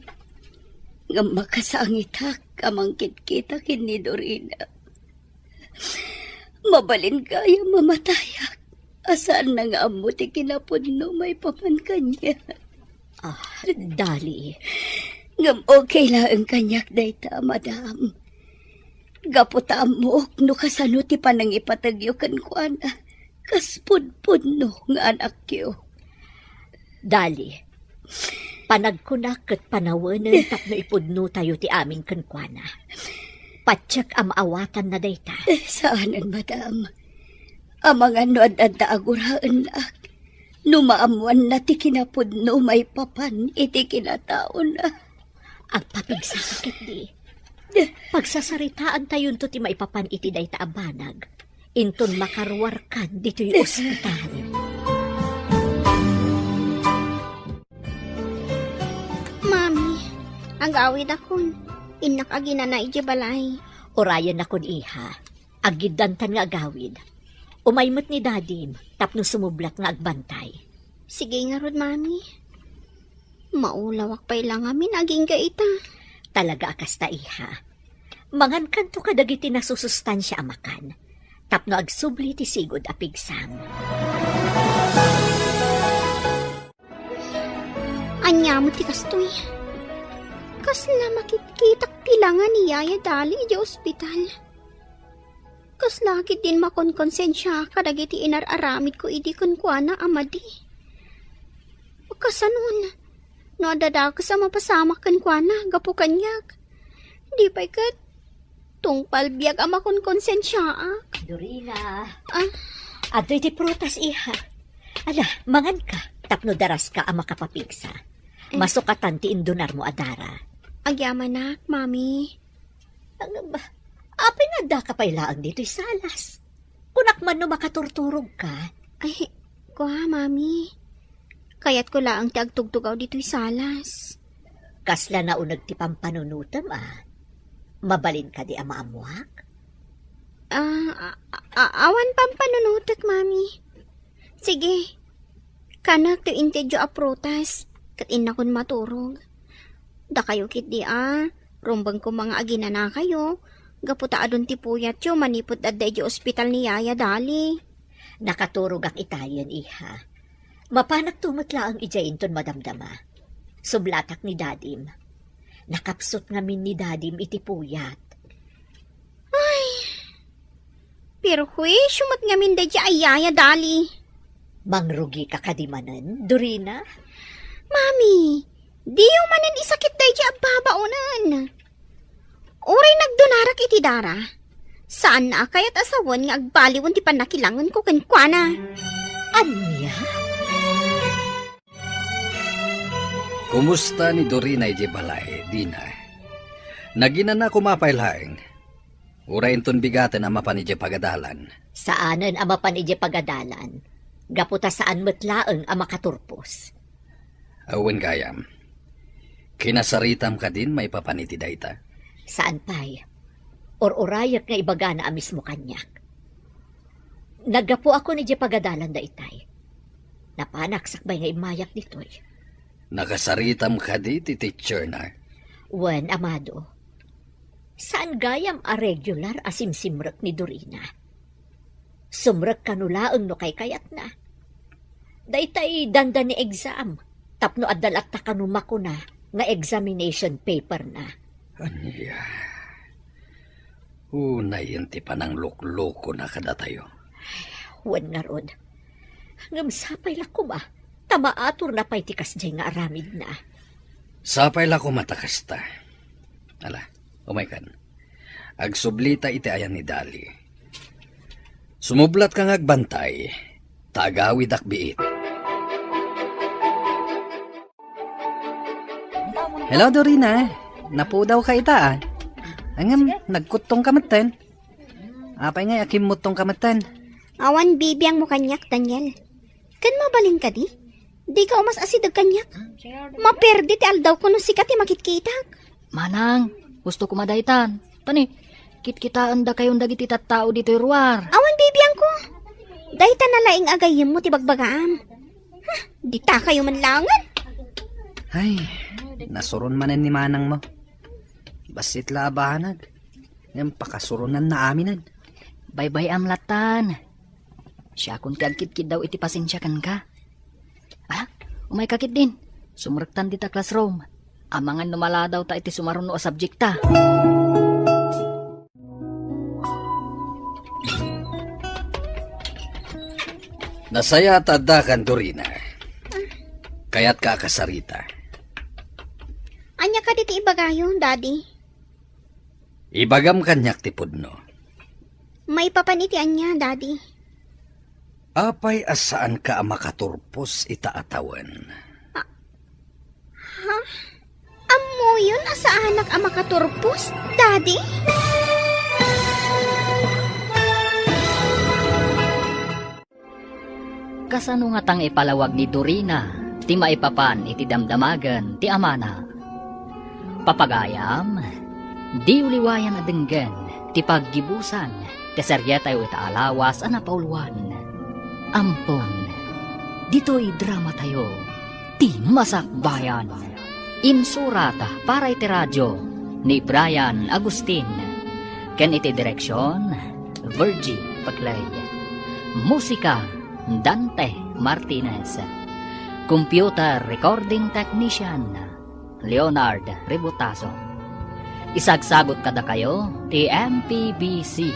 Ngem makasangitak a mangkitkita ken ni Dorina. Mabalin gayam a matayak a saanna nga ammo ti kinapudno maipapan kaniak. Ah, Dali. Ngem okay laeng kaniak dayta, madam. Gapu ta ammok no kasano ti panangipategyo kenkuana kas pudpudno nga anakyo. Dali, panagkunak ket panawenen tapno ipudnotayo ti amin kenkuana. Patiek a maawatanna dayta. Eh, saanen, madam. Amangan no ad-adda a guraennak no maammoanna ti kinapudno maipapan iti kinataona. Agpapigsaka ketdi. Pagsasaritaantayonto ti maipapan iti dayta a banag inton makaruarkan ditoy ospital. Mami, agawidakon. Innak aginana idiay balay. Urayennakon, iha. Aggiddantan nga agawid. Umay met ni Dadim tapno sumublat nga agbantay. Sige ngarud, Mami. Maulawak pay la ngamin agingga ita. Talaga a kasta, iha. Mangankanto kadagiti nasusustansia a makan tapno agsubli ti sigud a pigsam. Ania met ti kastoy? Kasla makitkitak ti langa ni Yaya Dali idiay ospital. Kasla ketdin makonkonsensia kadagiti inar-aramidko idi kenkuana a madi. Kasanon, no adda dakes a mapasamak kenkuana gapu kaniak, di pay ket tungpal biag a makonkonsensiaak. Dorina. Ah? Adtoy ti prutas, iha. Ala, manganka, tapno daraska a makapapigsa. Eh. Masukatan ti indunarmo a dara. Agyamanak, Mami. Ngem, apay nga addaka pay laeng ditoy salas? Kunak man no makaturturogka. Ay, kua, Mami. Kayatko laeng ti agtugtugaw ditoy salas. Kasla nauneg ti pampanunotem, a? Mabalin kadi a maammoak? Ah, a-, a-, awan pampanunotek, Mami. Sige, kanek ti intedyo a prutas, ket innakon maturog. Dakayo ketdi a, rumbeng koma nga aginanakayo, gapu ta adun ti puyatyo manipud adda idiay ospital ni Yaya Dali. Nakaturogak itayen, iha. Mapanakto met laeng idiay inton madamdama. Sublatak ni Dadim. Nakapsut ngamin ni Dadim iti puyat. Ay, perhuisio met ngamin daydiay a Yaya Dali. Mangrugika kadi manen, Dorina? Mami, diyo manen isakit daydiay a babaonen. Uray nagdunarak iti dara, saanna a kayat a sawen nga agbaliwen ti pannakilangenko kenkuana. Ania? Kumusta ni Dorina idiay balay, Dina? Naginana koma pay laeng? Uray inton bigaten a mapan idiay pagadalan? Saanen a mapan idiay pagadalan, gapu ta saan met laeng a makaturpos. Awan gayam. Kinasaritam kadin maipapan iti dayta? Saan pay. Ur-urayek nga ibagana a mismo kaniak. Naggapuakon idiay pagadalan daytay. Napanak sakbay nga immayak ditoy. Nakasaritam kadi ti teacher na? Wen, Amado. Saan gayam a regular a simsimrek ni Dorina. Sumrek kano laeng no kaykayatna. Daytay dandani exam, tapno adda latta kano makuna nga examination paper na. Ania? Unayen ti panangluklukona kadatayo. Wen ngarud. Ngem sapay la koma, ta maaturna pay ti kasdiay nga aramidna. Sapay la koma ta kasta. Ala, umaykan. Agsublita iti ayan ni Dali. Sumublatka nga agbantay, ta agawidak biit. Hello, Dorina. Napudawka ita, a. Ngem, nagkuttongka metten. Apay ngay a kimmuttongka metten? Awan bibiangmo kaniak, Daniel. Ken mabalin kadi? Dika umas-asideg kaniak. Maperdi ti aldawko no sika ti makitkitak. Manang, gusto koma daytan. Tani, kitkitaendakayon dagiti tattao ditoy ruar. Awan bibiangko. Dayta na laeng a gayyemmo ti bagbagaam. Huh, ditakayo man laengen. Ay, nasuron manen ni manangmo. Bassit la a banag. Ngem pakasuronnanna aminen. Baybay-am lattan. Siakon ti agkitkiddaw iti pasensia kenka. Ah, umayka ketdin. Sumrektan dita classroom. Amangan no maladawta iti sumaruno a subjekta. Nasayaat ta addakan, Dorina. Kayatka a kasarita. Ania kadi ti ibagayo, Daddy? Ibagam kaniak ti pudno. Maipapan iti ania, Daddy? Apay a saanka a makaturpos ita a tawen? Ah, ha? Ammo, Ngayon a saanak a makaturpos, Daddy? Kasano ngata nga ipalawag ni Dorina ti maipapan iti damdamagen ti amana? Papagayam, diyo liwayan a denggen ti paggibusan ti serietayo ita a lawas a napauluan. Ampon, ditoy dramatayo, Ti Masakbayan. Insurat para iti radio ni Brian Agustin. Ken iti direksion, Virgie Paclay. Musika, Dante Martinez. Computer recording technician, Leonard Ributaso. Isagsagut kadakayo ti M P B C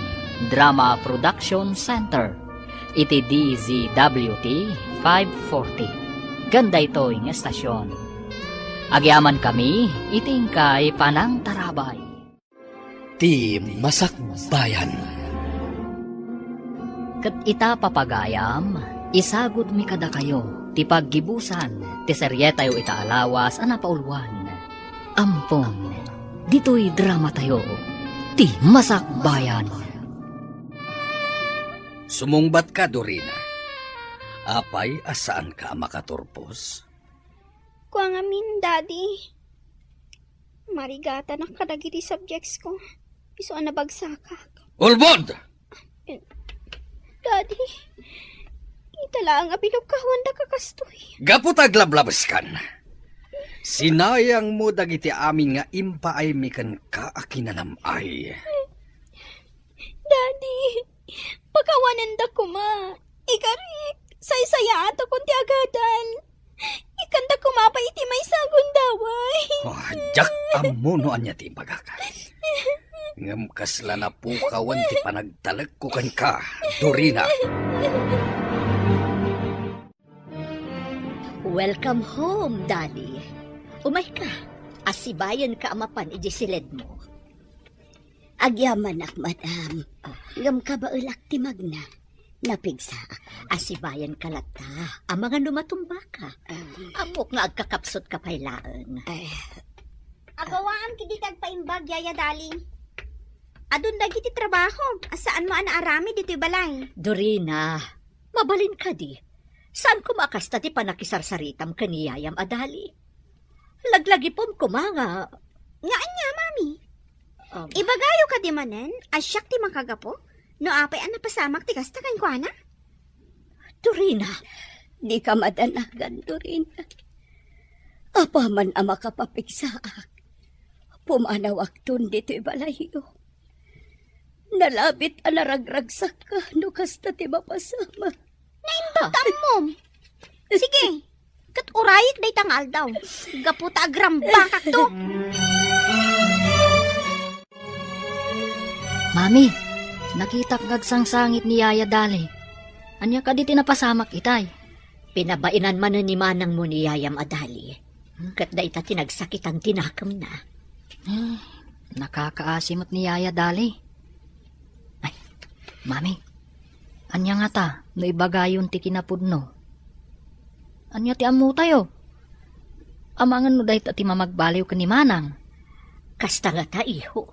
Drama Production Center iti D Z W T five forty. Ken daytoy nga estasion, agyamankami iti inkay panangtarabay. Ti Masakbayan. Ket ita, papagayam, isagudmi kadakayo ti paggibusan ti serietayo ita a lawas a napauluan. Ampon, ditoy dramatayo, Ti Masakbayan. Sumungbatka, Dorina. Apay a saanka a makaturpos? Kua ngamin, Daddy. Marigatanak kadagiti subjects ko. Isu a nabagsakak. Ulbod! Daddy, ita laeng a binukkawan da ka kastoy. Gapu ta aglablabeskan, sinayangmo dagiti amin nga impaaymi kenka a kinanam-ay. Daddy, pakawanenda koma. Ikarik, saysayaatakon ti agadal. Ikkanda koma pay iti maysa a gundaway. Oh, diak ammo no ania ti ibagaka. Ngem kasla napukawan ti panagtalekko kenka, Dorina. Welcome home, Daddy. Umayka, asibayenka a mapan iti siledmo. Agyamanak, madam. Ngem kabaelak ti magna. Napigsaak. Asibayenka latta. Amangan no matumbaka. Ah. Ammok nga agkakapsutka pay laeng. Ay. Agawaam kadi ti agpaimbag, Yaya Dali. Adun dagiti trabaho a saanmo a naaramid ditoy balay. Dorina, mabalin kadi. Saan koma a kasta ti panakisarsaritam ken ni yayam a Dali? Laglagipem koma nga. Nga ania, Mami? Um. Ibagayo kadi manen a siak ti makagapu no apay a napasamak ti kasta kenkuana? Dorina, dika madanagan, Dorina. Apaman a makapapigsaak, pumanawakton ditoy balayyo. Nalabit a naragragsakka no kasta ti mapasamak. Naimbag ta ammom. Sige, ket urayek dayta nga aldaw. Gapu ta agrambakakto. Mami, nakitak nga agsangsangit ni Yaya Dali. Ania kadi ti napasamak itay? Pinabainan manen ni manangmo ni yayam a Dali. Ket dayta ti nagsakitan ti nakemna. Eh, nakakaasi met ni Yaya Dali. Ay, Mami, ania ngata no ibagayon ti kinapudno? Ania ti ammotayo? Amangan no dayta ti mamagbaliw ken ni Manang. Kasta ngata, iho.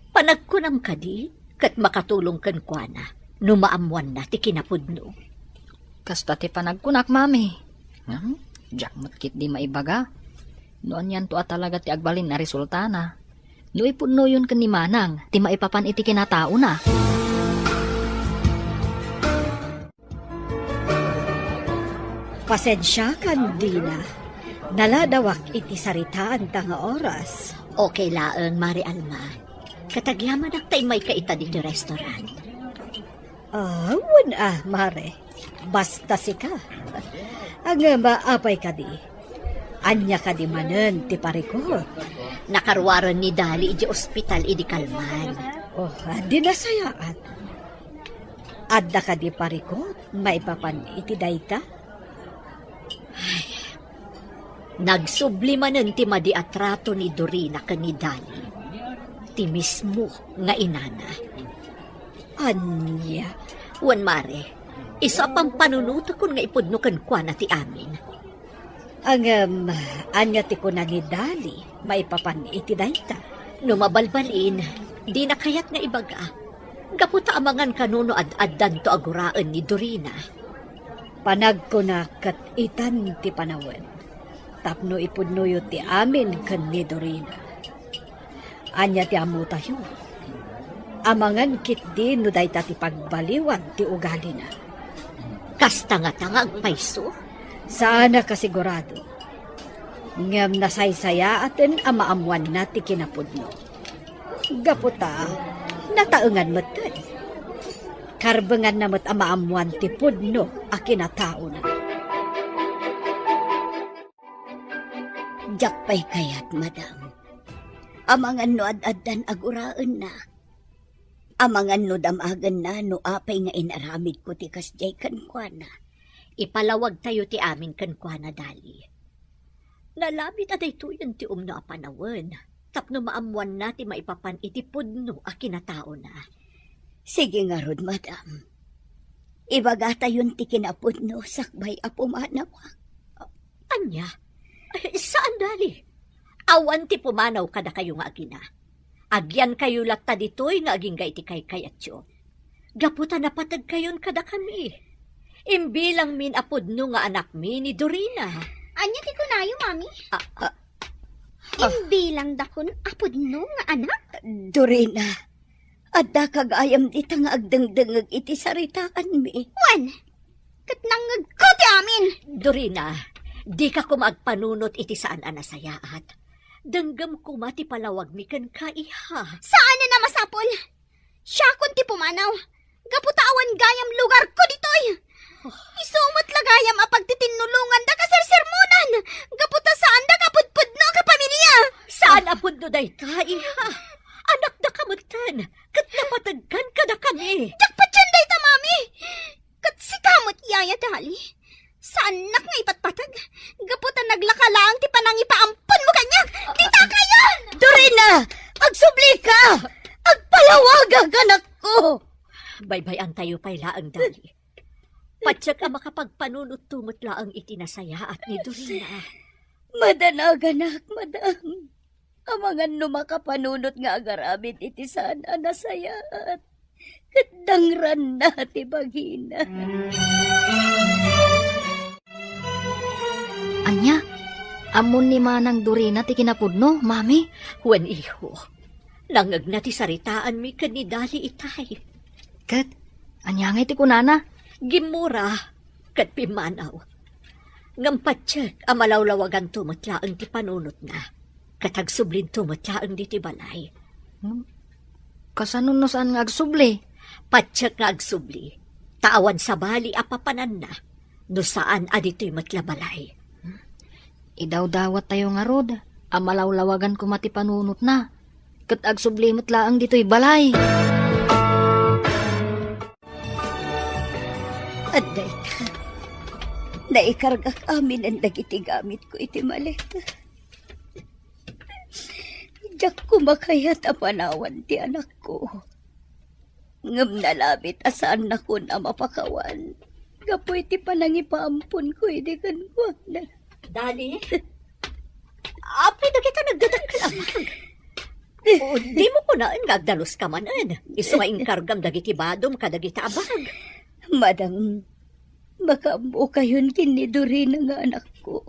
Panagkunam kadi, ket makatulong kenkuana no maammoanna ti kinapudno. Kasta ti panagkunak, Mami. Hmm? Diak met ketdi maibaga no anianto a talaga ti agbalin a resultana no ipudnoyon ken ni Manang ti maipapan iti kinataona. Pasensiakan, Dina. Naladawak iti saritaanta nga oras. Okay laeng, Mare Alma. Ket agyamanak ta immayka ita ditoy restaurant. Ah, wen a, Mare. Basta sika. Ngem, apay kadi? Ania kadi manen ti parikut? Nakaruaren ni Dali idiay ospital idi kalman. Oh, di nasayaat. Adda kadi parikut maipapan iti dayta? Ay, nagsubli manen ti madi a trato ni Dorina ken ni Dali, ti mismo nga inana. Ania? Wen, Mare, isu a pampanunotekon nga ipudno kenkuana ti amin. Ngem, ania ti kuna ni Dali maipapan iti dayta? No mabalbalin, dina kayat nga ibaga. Gapu ta amangan kano no ad-addanto a guraen ni Dorina. Panagkuna ket itan ti panawen tapno ipudnoyo ti amin ken ni Dorina. Ania ti ammotayo? Amangan ketdi no dayta ti pagbaliwan ti ugalina. Kasta ngata nga agpayso? Saan a kasigurado. Ngem nasaysayaaten a maammoanna ti kinapudno. Gapu ta, nataengan metten. Karbenganna met a maammoan ti pudno a kinataona. Diak pay kayat, madam. Amangan no ad-addan a guraennak. Amangan no damagenna no apay nga inaramidko ti kasdiay kenkuana. Ipalawagtayo ti amin kenkuana, Dali. Nalabit a daytoyen ti umno a panawen tapno maammoanna ti maipapan iti pudno a kinataona. Sige ngarud, madam. Ibagatayon ti kinapudno sakbay a pumanawak. Ania? Saan, Dali. Awan ti pumanaw kadakayo nga agina. Agyankayo latta ditoy nga agingga iti kaykayatyo. Gapu ta napategkayon kadakami. Imbilangmin a pudno nga anakmi ni Dorina. Ania ti kunayo, Mami? Ah, ah. Imbilangdakon a pudno nga anak? Dorina, addaka gayam dita nga agdengdengngeg iti saritaanmi. Wen, ket nangngegko ti amin. Dorina, dika koma agpanunot iti saan a nasayaat. Denggem koma ti palawagmi kenka, iha. Saanen a masapul. Siakon ti pumanaw. Gapu ta awan gayam lugarko ditoy. Isu met la gayam a pagtitinulonganda a sersermonan. Gapu ta saanda a pudpudno a kapamilia. Saan a pudno dayta, iha? Anakdaka metten, ket napategkan kadakami. Diak patien dayta, Mami. Ket sika met, Yaya Dali. Saannak nga ipatpateg. Gapu ta naglaka laeng ti panangipaamponmo kaniak. Dita kayon! Dorina! Agsublika! Agpalawagak, anakko! Baybay-antayo pay laeng, Dali. Patiek a makapagpanunotto met laeng iti nasayaat ni Dorina. Madanaganak, madam. Amangan no makapanunot nga agaramid iti saan a nasayaat, ket dangranna ti bagina. Ania? Ammon ni Manang Dorina ti kinapudno, Mami? Wen, iho. Nangngegna ti saritaanmi ken ni Dali itay. Ket ania ngay ti kunana? Gimmura ket pimmanaw. Ngem patiek a malawlawaganto met laeng ti panunotna, ket agsublinto met laeng ditoy balay. Hmm? Kasano no saan nga agsubli? Patiek nga agsubli, ta awan sabali a papananna no saan a ditoy met la balay. Idawdawattayo ngarud a malawlawagan koma ti panunotna, ket agsubli met laeng ditoy balay. Adda ita, naikargak aminen dagiti gamitko iti maleta. Diak koma kayat a panawan ti anakko. Ngem nalabit a saannakon a mapakawan gapu iti panangipaamponko idi kenkuana. Dali? Apay dagita nagdadakkel a bag? O, dimo kunaen nga agdaluska manen. Isu nga inkargam dagiti badom kadagita a bag. Madam, makaammokayon ken ni Dorina nga anakko.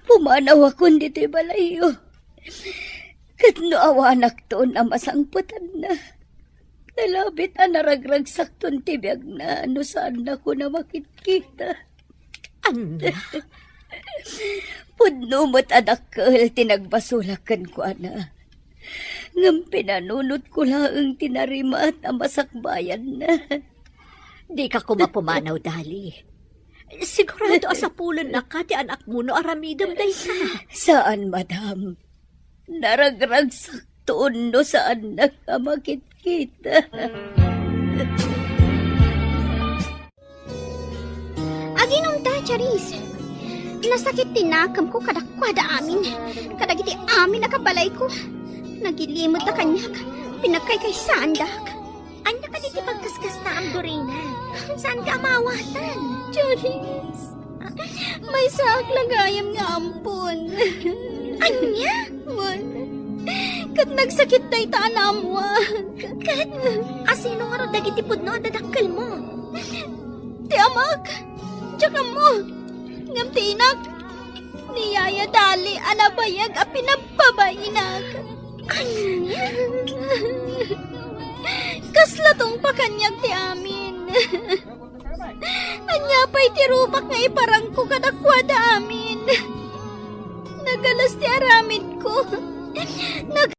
Pumanawakon ditoy balayyo. Ket no awanakton a masangpetanna, nalabit a naragragsakton ti biagna no saannakon a makitkita. Ania? Pudno met a dakkel ti nagbasolak kenkuana. Ngem pinanunotko laeng ti narimat a masakbayanna. Dika koma pumanaw, Dali. Sigurado a sapulennaka ti anakmo no aramidem dayta. Saan, madam. Naragragsakton no saannak a makitkita. Aginumta, Charis. Nasakit ti nakemko kadakuada amin. Kadagiti amin a kabalayko. Nagilimedda kaniak. Pinagkaykaysaandak. Ania kadi ti pagkaskasta, Dorina? Saanka a maawatan? Charis. Maysaak la gayam nga ampon. Ania? Wen, ket nagsakit dayta a naammoak. Ket asino ngarud dagiti pudno a dadakkelmo? Ti amak, diak ammo. Ngem ti inak, ni Yaya Dali a nabayag a pinagbabainak. Ania? Kasla tungpa kaniak ti amin. Ania pay ti rubak nga iparangko kadakuada amin? Nagalas ti aramidko. Nag